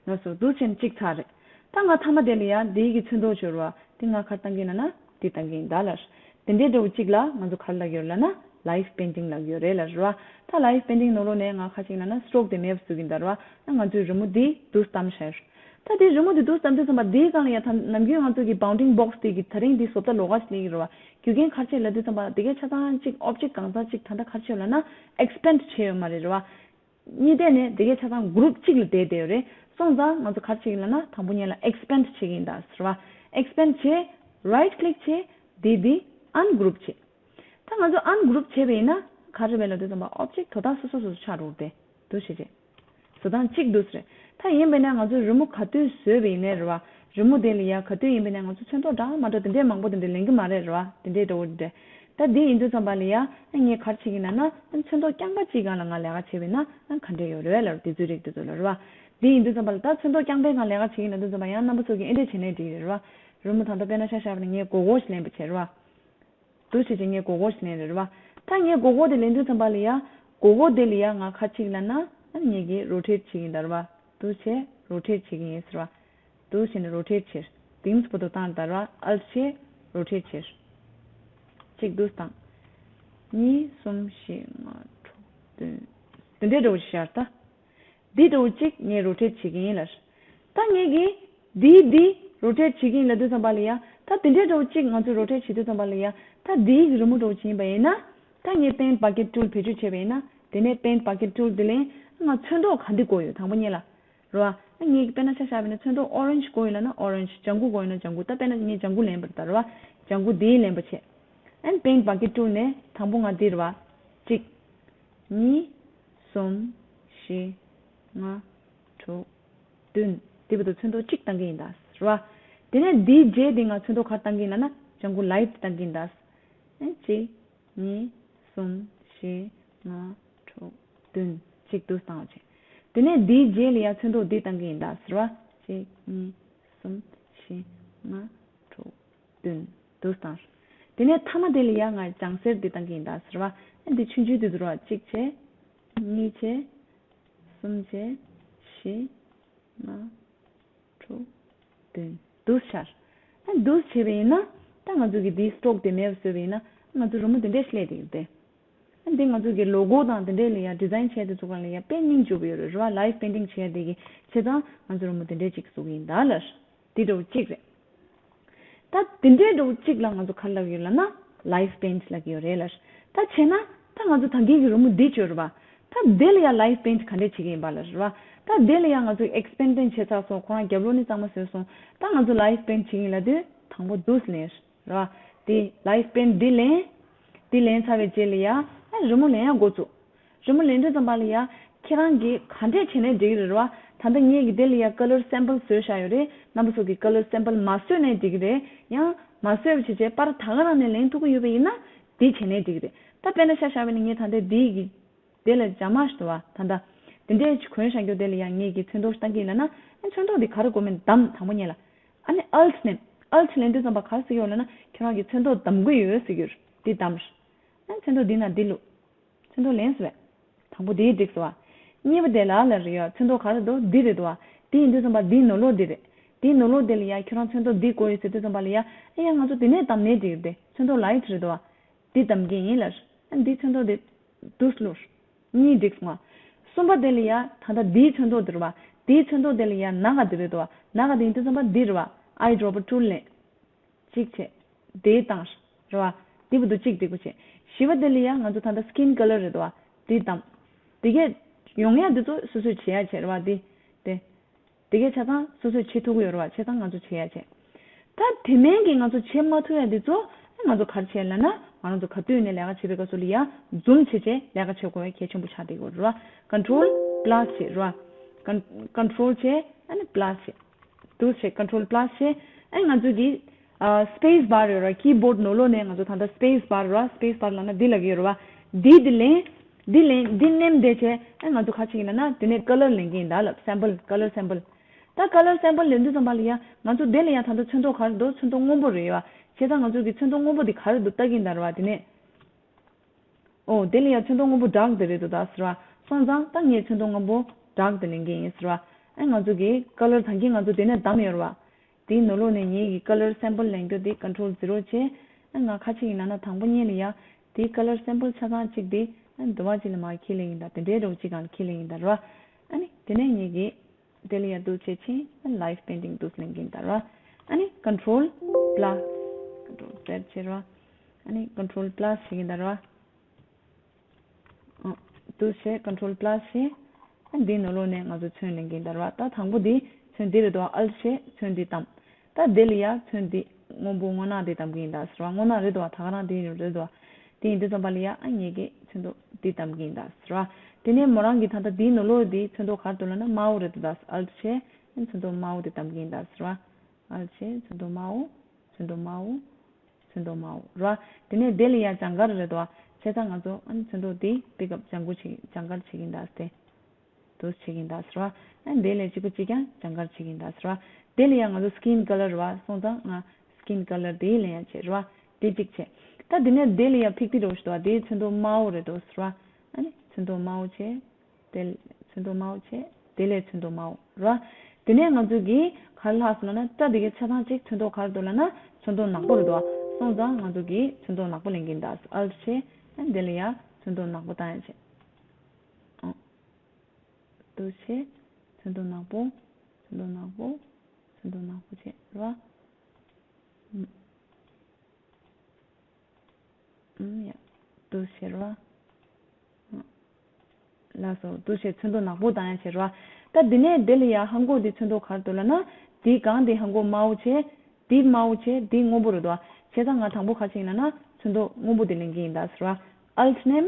ལགས་སོ། འདུག་བྱས་ནས་གཅིག་ཚར་རེད། ད་ང་མཐའ་མ་དེ་ལ་ཡ་འདིའི་གི་ཚོན་མདོག་ཅིག་ཡོད་རེད་བ། དེ་ང་ག་རེ་བཏང་གི་ཡིན་ལབ་ན་འདི་བཏང་གི་ཡིན་ད་ལབ། དེ་འདྲའི་འདྲ་བོ་གཅིག་ལ་ང་ཚོ་ག་རེ་ལབ་ཀྱི་ཡོད་རེད་ལབ་ན་ལའིབ་པེན་ཊིང་ལབ་ཀྱི་ཡོད་རེད་ལབ་རེད་བ། ད་ལའིབ་པེན་ཊིང་ནང་ལོགས་ནས་ང་ག་རེ་བྱེད་ཀྱི་ཡིན་ལབ་ན་སི་ཊོག་དེ་མེབ་བཟོ་གི་ཡིན་ད་རེད་བ། ད་ང་ཚོའི་རི་མོ་འདི་འདུག་བདམས་བཞག་ཡོད། ད་དེ་རི་མོ་འདི་འདུག་བདམས་དུས་ཙམ་པ་འདིའི་སྒང་ལ་ཡ་ད་ནམ་རྒྱུན་ང་ཚོ་གི་བའུན་ཌིང་བོག་སི་དེ་གི་ད་རིང་འདི་བཟོ་ལྟ་ལོགས་ཀ་ཞིག་སླེབས་ཀྱི་རེད་བ། རྒྱུ་རྐྱེན་ག་རེ་བྱས་ལབ་དུས་ཙམ་པ་དེ་གའི་ཆ་ཚང་གཅིག་ཨོབ་ཇེག་གང་ཟག་གཅིག་ད་ལྟ་ག་རེ་བྱས་ཡོད་ལབ་ན་ཨེག་སི་པེན་ཌི་བྱས་ཡོད་མ་རེད་རེད་བ། གཉིས་ཐད་ནས་དེ་གའི་ཆ་ཚང་གུ་རུབ་གཅིག་ལ་བསྡད་བསྡད་ཡོད་རེད། སོང་ཙང་ང་ཚོ་ག་རེ་བྱེད་ཀྱི་ཡིན་ལབ་ན་དང་པོ་ཉིད་ལ་ཨེག་སི་པེན་ཌི་བྱེད་ཀྱི་ཡིན་ད་ཟེར་བ། ཨེག་སི་པེན་ཌི་བྱས། རའིཊ་ཀི་ལིག་བྱས། དེ་དེ་ཨན་གུ་རུབ་བྱས། ད་ང་ཚོ་ཨན་གུ་རུབ་བྱས་པ་ཡིན་ན་ག་རེ་རེད་ལབ་དུས་ཙམ་པ་ཨོབ་ཇེག་དོ་བདག་སོ་སོ་སོ་སོ་ཆགས་འགྲོ་གི་རེད། འདུག་བྱས་བྱས། བཟོ་སྟངས་གཅིག་འདུག་ཟེར། ད་ཡིན་པས་ན་ང་ཚོ་རི་མོ་ག་དུས་བཟོས་པ་ཡིན་ནའི་རེད་བ། རི་མོ་དེ་ལ་ཡ་ག་དུས་ཡིན་པས་ན་ང་ཚོ་ཚོན་མདོག་འདྲ་མ་འདྲ་དེ་འདྲའི་མང་པོ་དེ་འདྲ་ལེན་གྱི་མ་རེད་རེད་བ། དེ་འདྲའི་འདྲ་བོ་འདྲ། ད་འདི་ཡིན་དུས་ཙམ་པ་ལ་ཡ་ངས་ག་རེ་བྱེད་ཀྱི་ཡིན་ལབ་ན་ཚོན་མདོག་རྐྱང་པ་གཅིག་སྒང་ལ་ང་ལས་ཀ་བྱས་པས་ན་ག་འདྲས་ཡོད་རེད་ལབ་དེ་ཚོའི་རིགས་དེ་ཚོ་ལ་རེད་བ། འདི་ཡིན་དུས་ཙམ་པ་ལ་ད་ཚོན་མདོག་རྐྱང་པའི་སྒང་ལས་ཀ་བྱེད་ཀྱི་ཡིན་ལབ་དུས་ཙམ་པ་ཡང་རྣམ་པ་ཚོ་གིས་ཨེ་འདྲས་བྱས་ནའི་འགྲིག་རེད་རེད་བ། རི་མོ་ད་ལྟ་དཔེར་ན་ཆ་བཞག་པ་ན་ངས་མགོ་སྐོར་ཞིག་ལེན་པ་བྱས་རེད་བ། འདུག་བྱས་བྱས་ངས་མགོ་སྐོར་ཞིག་ལེན་རེད་རེད་བ། ད་ངས་མགོ་སྐོར་དེ་ལེན་དུས་ཙམ་པ་ལ་ཡ། མགོ་སྐོར་དེ་ལ་ཡ་ང་ག་རེ་བྱེད་ཀྱི་ཡིན་ལབ་ན། ཨ་ངེད་ཀྱིས་རོ་ཊེཊ་བྱེད་ཀྱི་ཡིན་ད་རེད་བ། འདུག་བྱས་རོ་ཊེཊ་བྱེད་ཀྱི་ཡིན་ཟེར་བ། འདུག་བྱས་ནས་རོ་ཊེཊ་བྱས། དེང་སྤོ་ཏོ་བཏང་ད་རེད་བ། ཨལ་ཊི་བྱས། རོ་ཊེཊ་བྱས། གཅིག་འདུག་བཏང་། གཉིས། གསུམ། བཞི། ལྔ། དྲུག། བདུན། དེ་འདྲའི་འདྲ་བོ་ཞིག་བཞག་ད། འདི་འདྲ་བོ་གཅིག་ངས་རོ་ཊེཊ་བྱེད་ཀྱི་ཡིན་ལབ། ད་ངེད་ཀྱིས་འདི་འདི་རོ་ཊེཊ་བྱེད་ཀྱི་ཡིན་ལབ་དུས་ཙམ་པ་ལ་ཡ། ད་དེ་འདྲའི་འདྲ་བོ་གཅིག་ང་ཚོས་རོ་ཊེཊ་བྱེད་དུས་ཙམ་པ་ལ་ཡ། ད་འདིའི་རི་མོ་འདྲ་བོ་བྱེད་ཡིན་པ་ཡིན་ན། ད་ངས་པེན་ཊི་བྷ་ཀེཊ་ཊུལ་བེད་སྤྱོད་བྱས་པ་ཡིན་ན། དེ་ནས་པེན་ཊི་བྷ་ཀེཊ་ཊུལ་དེ་ལེན། ང་ཚོན་མདོག་ག་འདི་དགོས་ཡོད་དང་པོ་ཉིད་ལ། རེད་བ། ངས་དཔེར་ན་ཆ་བཞག་པ་ཡིན་ན་ཚོན་མདོག་ཨོ་རེན་ཇི་དགོས་ཡོད་ལབ་ན་ཨོ་རེན་ཇི། ལྗང་གུ་དགོས་ཡོད་ན་ལྗང་གུ། ད་དཔེར་ན་ངས་ལྗང་གུ་ལེན་པ་རེད་ད་རེད་བ། ལྗང་གུ་འདི་ལེན་པ་བྱས། ཨན་པེན་ཊི་བྷ་ཀེཊ་ཊུལ་ནས་དང་པོ་ང་འདི་རེད་བ། གཅིག་གཉིས། གསུམ། བཞི། ལྔ། དྲུག་བདུན། འདི་བར་དུ་ཚོན་མདོག་གཅིག་བཏང་གི་ཡིན་ད་རེད་བ། དེ་ནས་འདིའི་རྗེས་འདི་ང་ཚོན་མདོག་ག་རེ་བཏང་གི་ཡིན་ལབ་ན་ལྗང་གུ་ལའིཊ་བཏང་གི་ཡིན་ད། ཨན་གཅིག་གཉིས། གསུམ། བཞི། ལྔ། དྲུག་བདུན། གཅིག་འདུག་བཏང་བ་བྱས། དེ་ནས་འདིའི་རྗེས་ལ་ཡ་ཚོན་མདོག་འདི་བཏང་གི་ཡིན་ད་ཟེར་བ། གཅིག་གཉིས། གསུམ། བཞི། ལྔ། དྲུག་བདུན། འདུག་བཏང་། དེ་ནས་མཐའ་མ་དེ་ལ་ཡ་ང་ལྗང་སེར་འདི་བཏང་གི་ཡིན་ད་ཟེར་བ། ཨ་འདི་ཆུང་ཆུང་དེ་ཚོ་ར་གཅིག་བྱས། གཉིས་བྱས། གསུམ་བྱས། བཞི། ལྔ། དྲུག་བདུན། འདུག་སེ་བྱས། ཨ་འདུག་སེ་བྱས་པ་ཡིན་ན། ད་ང་ཚོ་གི་འདིའི་སི་ཊོག་དེ་མེད་པ་བཟོས་པ་ཡིན་ན། ང་ཚོ་རི་མོ་དེ་འདྲས་ཤིག་སླེབས་བསྡད་ཀྱི་རེད་དེ། ཨ་འདི་ང་ཚོ་གི་ལོ་གོ་དང་དེ་འདྲས་ལ་ཡ་ཌི་ཛའིན་བྱས་དེ་ཚོ་ག་ལ་ཡ་དཔེ་སྙིང་རྗེ་པོ་ཡོད་རེད། རེད་བ། ལའིབ་པེན་ཊིང་བྱས་དེ་གི་བྱས་ཙང་ང་ཚོ་རི་མོ་དེ་འདྲས་ཅིག་བཟོ་གི་ཡིན་ད་ལར། དེ་འདྲ་བོ་གཅིག་རེད། ད་དེ་འདྲའི་འདྲ་བོ་གཅིག་ལ་ང་ཚོ་ག་རེ་ལབ་ཀྱི་ཡོད་ལབ་ན། ལའིབ་པེན་ཊི་ལབ་ཀྱི་ཡོད་རེད་ལར། ད་བྱས་ན། ད་ང་ཚོ་ད་གིན་གྱི་རི་མོ་འདི་བྱས་རེད་བ། ད་དེ་ལ་ཡ་ལའིབ་པེན་ཊི་ག་འདྲས་བྱེད་ཀྱི་ཡིན་པ་ལར་རེད་བ། ད་དེ་ལ་ཡ་ང་ཚོ་ཨེག་སི་པེན་ཌི་བྱས་ཚར་སོང་། ཁོ་རང་རྒྱབ་ལོགས་ནས་གཙང་མ་བཟོས་སོང་། ད་ང་ཚོ་ལའིབ་པེན་ཊི་བྱེད་ཀྱི་ཡིན་ལབ་དུས་དང་པོ་འདུག་སེ་ལེན་རེད་བ། དེ་ལའིབ་པེན་ཊི་འདི་ལེན། འདི་ལེན་ཚར་བའི་རྗེས་ལ་ཡ། ཨ་རི་མོ་ལེན་ཡ་འགོ་བཙུགས། རི་མོ་ལེན་དུས་ཙམ་པ་ལ་ཡ། ཁྱེད་རང་གིས་ག་འདྲས་བྱས་ནས་འགྲིག་གི་རེད་བ། ད་ལྟ་ངེད་ཀྱིས་དེ་ལ་ཡ་ཀ་ལར་སེམ་པལ་བཟོས་བཞག་ཡོད་རེད། རྣམ་པ་ཚོ་གིས་ཀ་ལར་སེམ་པལ་མ་བཟོས་ནའི་འགྲིག་གི་རེད། ཡང་མ་བཟོས་པ་བྱས་བྱས་པར་ད་ག་རང་ནས་ལེན་ཐུབ་ཀྱི་ཡོད་པ་ཡིན་ན། དེ་བྱས་ནའི་འགྲིག་གི་རེད། ད་དཔེར་ན་ཆ་བཞག་པ་ཡིན་ན། ངས་ད་ལྟ་འདི་གི་དེ་ལ་སྦྱར་མ་ཞིག་འདུག་བ། ད་ལྟ་དེ་འདྲས་ཅིག་གོན་བཞག་རྒྱུ་དེ་ལ་ཡ་ངེད་ཀྱིས་ཚོན་མདོག་བཏང་གི་ཡིན་ལབ་ན། ཨ་ཚོན་མདོག་འདི་ག་རེ་དགོས་མིན་བདམས། དང་པོ་ཉིད་ལ། ཨ་ནི་ཨལ་ཊི་ནེམ། ཨལ་ཊི་ལེན་དུས་ཙམ་པ་ག་རེ་ཟེར་གྱི་ཡོད་ལབ་ན། ཁྱེད་རང་གིས་ཚོན་མདོག་བདམས་ཀྱི་ཡོད་ཟེར་གྱི་ཡོད། འདི་བདམས། ཨ་ཚོན་མདོག་འདི་ན་འདི་བླུགས། ཚོན་མདོག་ལེན་ཟེར་བས། དང་པོ་དེ་འགྲིག་སོང་བ། གཉིས་པ་དེ་ལ་ལ་རེད་ཡ། ཚོན་མདོག་ག་རེ་འདུག་འདི་རེད་འདུག་བ། དེ་ཡིན་དུས་ཙམ་པ་འདིའི་ནང་ལོགས་འདི་རེད། དེའི་ནང་ལོགས་དེ་ལ་ཡ་ཁྱོད་རང་ཚོན་མདོག་འདི་དགོས་ཡོད་ཟེར་དུས་ཙམ་པ་ལ་ཡ། ཨེ་ཡ་ང་ཚོ་དེ་ནས་བདམས་ནས་འགྲིག་རེད་དེ། ཚོན་མདོག་ལའིཊ་རེད་འདུག་བ། འདི་བདམས་ཀྱི་ཡིན་ལ། ཨ་འདིའི་ཚོན་མདོག་དེ་འདུག་སེ་བླུགས། གཉིས་འགྲིག་སོང་བ། གསུམ་པ་དེ་ལ་ཡ་ད་ལྟ་འདིའི་ཚོན་མདོག་དེ་རེད་བ། དེའི་ཚོན་མདོག་དེ་ལ་ཡ་ནག་ག་དེ་རེད་འདུག་བ། ནག་ག་དེ་ཡིན་དུས་ཙམ་པ་འདི་རེད་བ། ཨའི་ཌོ་པར་ཊུལ་ལེན། གཅིག་བྱས། དེ་བཏང་། རེད་བ། དེ་བུ་དུ་གཅིག་འགྲིག་པོ་བྱས། བཞི་པ་དེ་ལ་ཡ་ང་ཚོ་ད་ལྟ་སི་ཀིན་ཀ་ལར་རེད་དོ། དེ་བདམས། དེ་གས་ཡོང་ཡ་དེ་ཚོ་སོ་སོས་བྱེད་ཡ་བྱས་རེད་བ། དེ། དེ། དེ་གས་ཆ་ཚང་སོ་སོས་བྱེད་ཐུབ་ཀྱི་ཡོད་རེད་བ། བྱས་ཙང་ང་ཚོ་བྱེད་ཡ་བྱས། ད་དེ་མིན་གྱི་ང་ཚོ་བྱེད་མ་ཐུབ་ཡ་དེ་ཚོ་ང་ཚོ་ག་རེ་བྱས་ལབ་ན། ང་རང་ཚོ་ག་དུས་ནས་ལས་ཀ་བྱེད་པའི་སྐབས་སུ་ལ་ཡ་ཛུམ་བྱས་བྱས་ལས་ཀ་བྱེད་དགོས་པའི་གལ་ཆེན་པོ་ཆགས་བསྡད་ཡོད་རེད་བ། ཀོན་ཊོལ་པ་ལ་སི་བྱས་རེད་བ། ཀོན་ཀོན་ཊོལ་བྱས། ཨ་ནི་པ་ལ་སི་བྱས། འདུག་སེ་བྱས། ཀོན་ཊོལ་པ་ལ་སི་བྱས། ཨ་ནི་ང་ཚོ་གི་ཨ་སི་པེ་སི་བར་ཡོད་ར། ཀི་བོར་ཌི་ནང་ལོགས་ནས་ང་ཚོ་ད་ལྟ་སི་པེ་སི་བར་ར། སི་པེ་སི་བར་ལབ་ན་འདི་ལབ་ཀྱི་ཡོད་རེད་བ། འདི་འདི་ལེན། འདི་ལེན། འདི་ནེམ་བསྡད་བྱས། ཨ་ང་ཚོ་ག་རེ་བྱེད་ཀྱི་ཡིན་ལབ་ན། དེ་ནས་ཀ་ལར་ལེན་གྱི་ཡིན་ད་ལབ། སེམ་པལ། ཀ་ལར་སེམ་པལ། ད་ཀ་ལར་སེམ་པལ་ལེན་དུས་ཙམ་པ་ལ་ཡ། ང་ཚོ་དེ་ལ་ཡ་ད་ལྟ་ཚོན་མདོག་ག་རེ་འདུག་ཚོན་མདོག་སྔོན་པོ་རེད་བ། བྱས་ཙང་ང་ཚོ་གི་ཚོན་མདོག་སྔོན་པོ་འདི་ག་རེ་འདུག་ལྟ་གི་ཡིན་ད་རེད་བ། དེ་ནས། ཨོ། དེ་ལ་ཡ་ཚོན་མདོག་སྔོན་པོ་ཌརྐ་དེ་རེད་འདུག་ད་ཟེར་བ། སོང་ཙང་ད་ངས་ཚོན་མདོག་སྔོན་པོ་ཌརྐ་དེ་ལེན་གྱི་ཡིན་ཟེར་བ། ཨ་ང་ཚོ་གི་ཀ་ལར་ད་གིན་ང་ཚོ་དེ་ནས་བདམས་ཡོད་རེད་བ། དེའི་ནང་ལོགས་ནས་ངེད་ཀྱི་ཀ་ལར་སེམ་པལ་ལེན་རྒྱུ་དེ་ཀོན་ཊོལ་ཛི་རོ་བྱས། ཨ་ང་ག་རེ་བྱེད་ཀྱི་ཡིན་ལབ་ན། དང་པོ་ཉིད་ལ་ཡ་དེའི་ཀ་ལར་སེམ་པལ་ཆ་ཚང་གཅིག་དེ། ཨ་འདི་བ་གཅིག་ལ་མར་འཁྱེར་ལེན་གྱི་ཡིན་ད། དེ་འདྲའི་འདྲ་བོ་གཅིག་སྒང་ལ་འཁྱེར་ལེན་གྱི་ཡིན་ད་རེད་བ། ཨ་ནི་དེ་ནས་ངེད་ཀྱི་དེ་ལ་ཡ་འདུག་བྱས་ཕྱིན། ཨ་ལའིབ་པེན་ཊིང་འདུག་སེ་ལེན་གྱི་ཡིན་ད་རེད་བ། ཨ་ནི་ཀོན་ཊོལ་པ་ལ་སི། ཀོན་ཊོལ་ཛེཌ་བྱས་རེད་བ། ཨ་ནི་ཀོན་ཊོལ་པ་ལ་སི་བྱེད་ཀྱི་ཡིན་ད་རེད་བ། ཨ། འདུག་སེ་བྱས། ཀོན་ཊོལ་པ་ལ་སི་བྱས། ཨ་འདིའི་ནང་ལོགས་ནས་ང་ཚོ་ཚོན་ལེན་གྱི་ཡིན་ད་རེད་བ། ད་དང་པོ་འདི་ཚོན་འདི་རེད་དོ། ཨལ་ཊི་བྱས། ཚོན་འདི་བདམས། ད་དེ་ལ་ཡ་ཚོན་འདི་སྔོན་པོ་སྔོ་ནག་འདི་བདམས་ཀྱི་ཡིན་ད་ཟེར་བ། སྔོ་ནག་རེད་དོ། ད་ག་རང་འདི་རེད་དོ། དེ་ཡིན་དུས་ཙམ་པ་ལ་ཡ། ཨ་ངེད་ཀྱིས་ཚོན་མདོག་འདི་བདམས་ཀྱི་ཡིན་ད་ཟེར་བ། དེ་ནས་མོ་རང་གི་ད་ལྟ་འདིའི་ནང་ལོགས་འདི་ཚོན་མདོག་ག་རེ་འདུག་ལབ་ན། དམར་པོ་རེད་དོ། ད་ཨལ་ཊི་བྱས། ཨ་ཚོན་མདོག་དམར་པོ་འདི་བདམས་ཀྱི་ཡིན་ད་ཟེར་བ། ཨལ་ཊི་བྱས། ཚོན་མདོག་དམར་པོ། ཚོན་མདོག་དམར་པོ། ཚོན་མདོག་དམར་པོ་རེད་བ། དེ་ནས་དེ་ལ་ཡ་ལྗང་དཀར་རེད་དོ། བྱས་ཙང་ང་ཚོ་ཨ་ནི་ཚོན་མདོག་འདི་པིག་ཨབ། ལྗང་གུ་བྱེད། ལྗང་དཀར་བྱེད་ཀྱི་ཡིན་ད་ཟེར། འདུག་སེ་བྱེད་ཀྱི་ཡིན་ད་ཟེར་བ། ཨ་ནི་དེ་ལས་གཅིག་པ་གཅིག་རྐྱང་ལྗང་དཀར་བྱེད་ཀྱི་ཡིན་ད་ཟེར་བ། དེ་ལ་ཡ་ང་ཚོ་སི་ཀིན་ཀ་ལར་རེད་བ། སོང་ཙང་ང་སི་ཀིན་ཀ་ལར་དེ་ལེན་ཡ་བྱས་རེད་བ། དེ་གཅིག་བྱས། ད་དེ་ནས་དེ་ལ་ཡ་ཕིག་ཏི་འདྲ་བོ་ཞིག་འདུག་བ། དེའི་ཚོན་མདོག་དམར་པོ་རེད་དོ་ཟེར་བ། ཨ་ནི་ཚོན་མདོག་དམར་པོ་བྱས། དེ་ཚོན་མདོག་དམར་པོ་བྱས། དེ་ལས་ཚོན་མདོག་དམར་པོ་རེད་བ། དེ་ནས་ང་ཚོ་གིས་ག་རེ་ལྷག་སོང་ལབ་ན། སྒྲ་དེ་གའི་ཆ་ཚང་གཅིག་ཚོན་མདོག་ག་རེ་འདུག་ལབ་ན། ཚོན་མདོག་ནག་པོ་རེད་དོ། སོང་ཙང་ང་ཚོ་གིས་ཚོན་མདོག་ནག་པོ་ལེན་གྱི་ཡིན་ད། ཨལ་ཊི་བྱས། ཨ་ནི་དེ་ལ་ཡ་ཚོན་མདོག་ནག་པོ་བཏང་ཡ་བྱས། ཨོ། འདུག་སེ་བྱས། ཚོན་མདོག་ནག་པོ། ཚོན་མདོག་ནག་པོ། ཚོན་མདོག་ནག་པོ་བྱས་རེད་བ། ཨུམ། ཨུམ། ཡ། འདུག་སེ་བྱས་རེད་བ། ལགས་སོ། འདུག་སེ་བྱས། ཚོན་མདོག་ནག་པོ་བཏང་ཡ་བྱས་རེད་བ། ད་འདི་ནས་དེ་ལ་ཡ་ཧ་གོ་འདི་ཚོན་མདོག་ག་རེ་འདུག་ལབ་ན། འདི་སྒང་འདི་ཧ་གོ་དམར་པོ་བྱས། འདི་དམར་པོ་བྱས། འདི་སྔོན་པོ་རེད་དོ། བྱས་ཙང་ང་དང་པོ་ག་རེ་བྱེད་ཀྱི་ཡིན་ལབ་ན། ཚོན་མདོག་སྔོན་པོ་འདི་ལེན་གྱི་ཡིན་ད་ཟེར་བ། ཨལ་ཊི་ནེམ།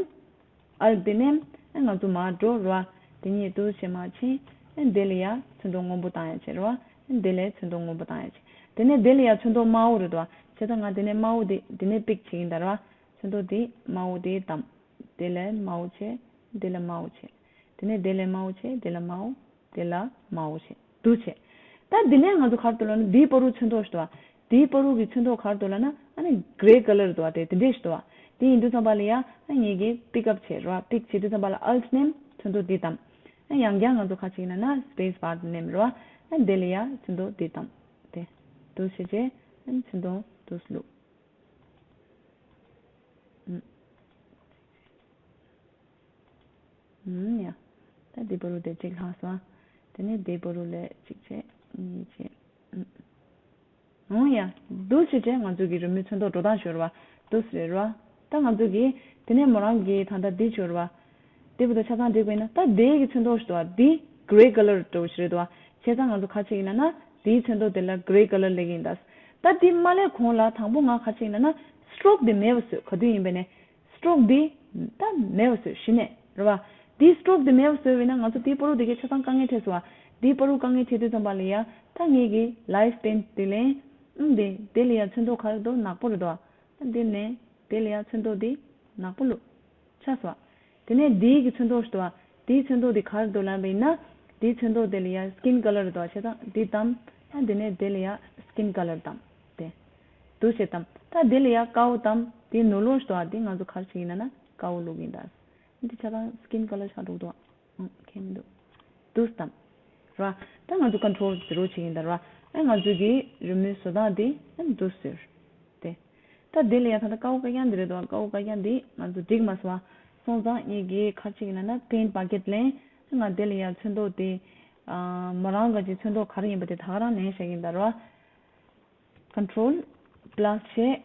ཨལ་ཊི་ནེམ། ཨ་ང་ཚོ་མར་འགྲོ་རེད་བ། དེ་ནས་འདུག་སེ་མར་ཕྱིན། ཨ་དེ་ལ་ཡ་ཚོན་མདོག་སྔོན་པོ་བཏང་ཡ་བྱས་རེད་བ། ཨ་དེ་ལ་ཚོན་མདོག་སྔོན་པོ་བཏང་ཡ་བྱས། དེ་ནས་དེ་ལ་ཡ་ཚོན་མདོག་དམར་པོ་རེད་དོ། བྱས་ཙང་ང་དེ་ནས་དམར་པོ་དེ་དེ་ནས་པིག་བྱེད་ཀྱི་ཡིན་ད་རེད་བ། ཚོན་མདོག་དེ་དམར་པོ་དེ་བདམས། དེ་ལ་དམར་པོ་བྱས། དེ་ལ་དམར་པོ་བྱས། དེ་ནས་དེ་ལ་དམར་པོ་བྱས། དེ་ལ་དམར་པོ། དེ་ལ་དམར་པོ་བྱས། འདུག་སེ་བྱས། ད་འདི་ནས་ང་ཚོ་ག་རེ་འདུག་ལབ་ན། འདིའི་བར་དུ་ཚོན་མདོག་ཞིག་འདུག་བ། འདིའི་བར་དུ་གི་ཚོན་མདོག་ག་རེ་འདུག་ལབ་ན། ཨ་ནི་གྷེ་རེ་ཀ་ལར་འདུག་བ། དེ་དེ་འདྲས་ཞིག་འདུག་བ། དེ་ཡིན་དུས་ཙམ་པ་ལ་ཡ། ཨ་ངེད་ཀྱིས་པིག་ཨབ་བྱས་རེད་བ། པིག་བྱེད་དུས་ཙམ་པ་ལ་ཨལ་ཊི་ནེམ། ཚོན་མདོག་འདི་བདམས། ཨ་ཡང་བསྐྱར་ང་ཚོ་ག་རེ་བྱེད་ཀྱི་ཡིན་ལབ་ན། སི་པེ་སི་བར་དེ་ནེམ་རེད་བ། ཨ་དེ་ལ་ཡ་ཚོན་མདོག་འདི་བཏང་། དེ་འདུག་བྱས་རྗེས་ཨ་ཚོན་མདོག་འདུག་བླུགས། ཨུམ། ཨུམ་ཡ། ད་འདི་བར་དུ་དེ་གཅིག་ལྷག་སོང་། དེ་ནས་འདི་བར་དུ་ལས་གཅིག་བྱས་གཉིས་བྱས། ཨུམ། འོང་ཡ། འདུག་བྱས་རྗེས་ང་ཚོ་གི་རི་མོའི་ཚོན་མདོག་འགྲོ་སྟངས་ཤོར་བ། འདུག་ཟེར་ར། ད་ང་ཚོ་གི་དེ་ནས་མོ་རང་གི་ད་ལྟ་འདི་ཤོར་བ། དེ་བར་དུ་ཆ་ཚང་འགྲིག་པ་ཡིན་ན་ད་དེ་གི་ཚོན་མདོག་ཞིག་འདུག་བ། འདི་grey colour འདྲ་བོ་ཞིག་རེད་འདུག་བ། བྱས་ཙང་ང་ཚོ་ག་རེ་བྱེད་ཀྱི་ཡིན་ལབ་ན་དེའི་ཚོན་མདོག་དེ་ལ་grey colour ལབ་ཀྱི་ཡིན་ད། ད་འདི་མ་སླེབས་གོང་ལ་དང་པོ་ང་ག་རེ་བྱེད་ཀྱི་ཡིན་ལབ་ན་stroke དེ་མེད་པ་བཟོས། ག་དུས་ཡིན་པ་ནས་stroke འདི་ད་མེད་པ་བཟོས་གཞི་ནས་རེད་བ། འདི་stroke འདི་མེད་པ་བཟོས་པ་ཡིན་ན་ང་ཚོ་འདིའི་བར་དུ་དེ་གའི་ཆ་ཚང་དཀའ་ངལ་འཕྲད་སོང་བ། འདིའི་བར་དུ་དཀའ་ངལ་འཕྲད་དུས་ཙམ་པ་ལ་ཡ་ད་ངེད་ཀྱི་live paint འདི་ལེན། ཨང་དེ་དེ་ལ་ཡ་ཚོན་མདོག་ག་རེ་འདུག་ནག་པོ་རེད་འདུག་བ། ད་འདི་ནས་དེ་ལ་ཡ་ཚོན་མདོག་འདི་ནག་པོ་བླུགས། ཆགས་སོང་བ། དེ་ནས་འདིའི་གི་ཚོན་མདོག་ཞིག་འདུག་བ། འདིའི་ཚོན་མདོག་འདི་ག་རེ་འདུག་ལབ་པ་ཡིན་ན། འདིའི་ཚོན་མདོག་དེ་ལ་ཡ་skin colour འདུག་བ། བྱས་ཙང་འདི་བདམས། ཨ་དེ་ནས་དེ་ལ་ཡ་skin colour བདམས། དེ་འདུག་བྱས་བདམས། ད་དེ་ལ་ཡ་དཀར་པོ་བདམས། དེའི་ནང་ལོགས་ཞིག་འདུག་བ། འདི་ང་ཚོ་ག་རེ་བྱེད་ཀྱི་ཡིན་ན་ན་དཀར་པོ་བླུག་གི་ཡིན་ད། འདི་ཆ་ཚང་skin colour ཆགས་འགྲོ་གི་འདུག་བ། ཨང་ཁྱད་མི་འདུག་འདུག་བདམས། ར། ད་ང་ཚོ་control zero བྱེད་ཀྱི་ཡིན་ད་ར། ཨ་ང་ཚོ་གི་རི་མོའི་བཟོ་སྟངས་འདི་ཨ་འདུག་ཟེར། དེ། ད་དེ་ལ་ཡ་ད་ལྟ་དཀར་པོ་དཀར་རྐྱང་འདི་རེད་འདུག་བ། དཀར་པོ་དཀར་རྐྱང་འདི་ང་ཚོ་འགྲིག་མ་སོང་བ། སོང་ཙང་ངེད་ཀྱིས་ག་རེ་བྱེད་ཀྱི་ཡིན་ན་ན་paint bucket ལེན། ང་དེ་ལ་ཡ་ཚོན་མདོག་དེ། ཨ་མོ་རང་ག་ཅིག་ཚོན་མདོག་ག་རེ་ཡིན་པ་དེ་ད་ག་རང་ལེན་བྱེད་ཀྱི་ཡིན་ད་ར། Control plus བྱས།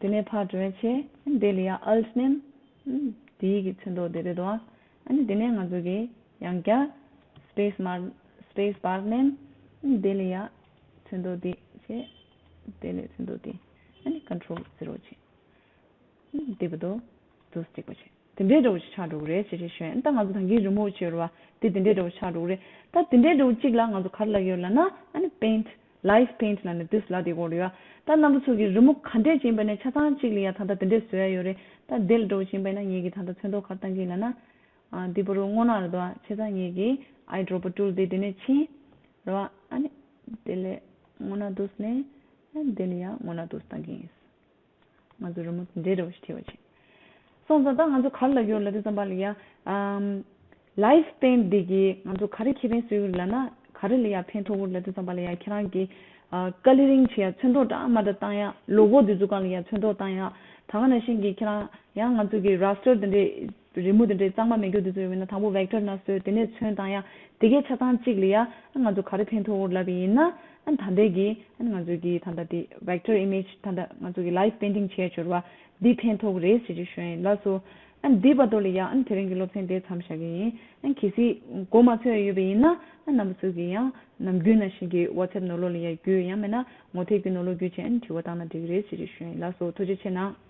དེ་ནས་ཕར་འགྲོ་བྱས། དེ་ལ་ཡ་Alt ནས། དེའི་གི་ཚོན་མདོག་དེ་རེད་དོ། ཨ་ནི་དེ་ནས་ང་ཚོ་གི་ཡང་བསྐྱར་space bar space bar ནས། དེ་ལ་ཡ་ཚོན་མདོག་དེ་བྱས། དེ་ལས་ཚོན་མདོག་དེ། ཨ་ནི་control zero བྱས། དེ་བར་དུ་འདུག་སེ་གཅིག་པ་བྱས། དེ་འདྲའི་འདྲ་བོ་ཞིག་ཆགས་འགྲོ་གི་རེད་ཅེས་ཅེས་ཞུ་ཡ་ཡིན། ད་ང་ཚོ་ད་གིན་རི་མོ་བྱས་རེད་བ། དེ་དེ་འདྲའི་འདྲ་བོ་ཆགས་འགྲོ་གི་རེད། ད་དེ་འདྲའི་འདྲ་བོ་གཅིག་ལ་ང་ཚོ་ག་རེ་ལབ་ཡོད་ལབ་ན། ཨ་ནི་paint, live paint ལབ་ནས་དུས་ལ་དེ་གོ་རེད་བ། ད་རྣམ་པ་ཚོ་གི་རི་མོ་ག་འདྲས་ཅིག་ཡིན་པ་ནས་ཆ་ཚང་གཅིག་ལ་ཡ་ད་ལྟ་དེ་འདྲས་བཟོ་ཡ་ཡོད་རེད། ད་དེ་ལ་འདྲ་བོ་ཅིག་ཡིན་པ་ན་ངེད་ཀྱིས་ད་ལྟ་ཚོན་མདོག་ག་རེ་བཏང་གི་ཡིན་ལབ་ན། ཨ་འདི་བར་དུ་སྔོ་ནག་རེད་བ། བྱས་ཙང་ངེད་ཀྱིས་eyedropper tool དེ་དེ་ནས་ཕྱིན། རེད་བ། ཨ་ནི་དེ་ལས་སྔོ་ནག་དུས་ལེན། ཨ་དེ་ལ་ཡ་སྔོ་ནག་དུས་བཏང་གི་ཡིན། ང་ཚོ་རི་མོ་འདྲེ་འདྲ་བོ་ཞིག་བྲིས་པ་བྱས། སོང་ཙང་ད་ང་ཚོ་ག་རེ་ལབ་ཡོད་ལབ་དུས་ཙམ་པ་ལ་ཡ། ཨམ། live paint འདི་གིས་ང་ཚོ་ག་རེ་ཁེ་ཕན་བཟོ་ཡོད་ལབ་ན། ག་རེ་ལ་ཡ་ཕན་ཐོགས་ཡོད་ལབ་དུས་ཙམ་པ་ལ་ཡ་ཁྱེད་རང་གིས། ཨ། colouring བྱེད་ཡ་ཚོན་མདོག་འདྲ་མ་འདྲ་བཏང་ཡ། ལོ་གོ་འདི་ཚོ་སྒང་ལ་ཡ་ཚོན་མདོག་བཏང་ཡ། ད་ག་ནང་བཞིན་གྱི་ཁྱེད་རང་ཡང་ང་ཚོ་གི་raster འདི་འདྲའི། རི་མོ་དེ་འདྲའི་གཙང་མ་མེད་རྒྱུ་དེ་ཚོ་ཡོད་པ་ཡིན་ན་དང་པོ་vector ནང་བཟོས། དེ་ནས་ཚོན་བཏང་ཡ། དེ་གའི་ཆ་ཚང་གཅིག་ལ་ཡ། ང་ཚོ་ག་རེ་ཕན་ཐོགས་ཡོད་ལབ་པ་ཡིན་ན། ཨ་ད་ལྟའི་གི་ཨ་ང་ཚོ་གི་ད་ལྟ་དེ་vector image ད་ལྟ་ང་ཚོ་གི་live painting བྱས་ཡོད་རེད་བ། འདི་ཕན་ཐོགས་རེད་ཟེར་གྱི་ཞུ་ཡ་ཡིན། ལགས་སོ། ཨ་འདི་བར་དུ་ལ་ཡ་ཨ་དེ་རིང་གི་སློབ་ཚན་དེ་མཚམས་བཞག་གི་ཡིན། ཨ་གལ་སྲིད་མགོ་མ་ཚོས་ཡ་ཡོད་པ་ཡིན་ན། ཨ་རྣམ་པ་ཚོ་གི་ཡང་ནམ་རྒྱུན་ནང་བཞིན་གྱི་WhatsApp ནང་ལོགས་ལ་ཡ་བརྒྱུད། ཡང་མིན་ན་ངོ་དེབ་ཀྱི་ནང་ལོགས་བརྒྱུད་བྱས་ཨ་དྲི་བ་བཏང་ན་འགྲིག་གི་རེད་ཟེར་གྱི་ཞུ་ཡ་ཡིན། ལགས་སོ། ཐུགས་རྗེ་ཆེ་གནང་།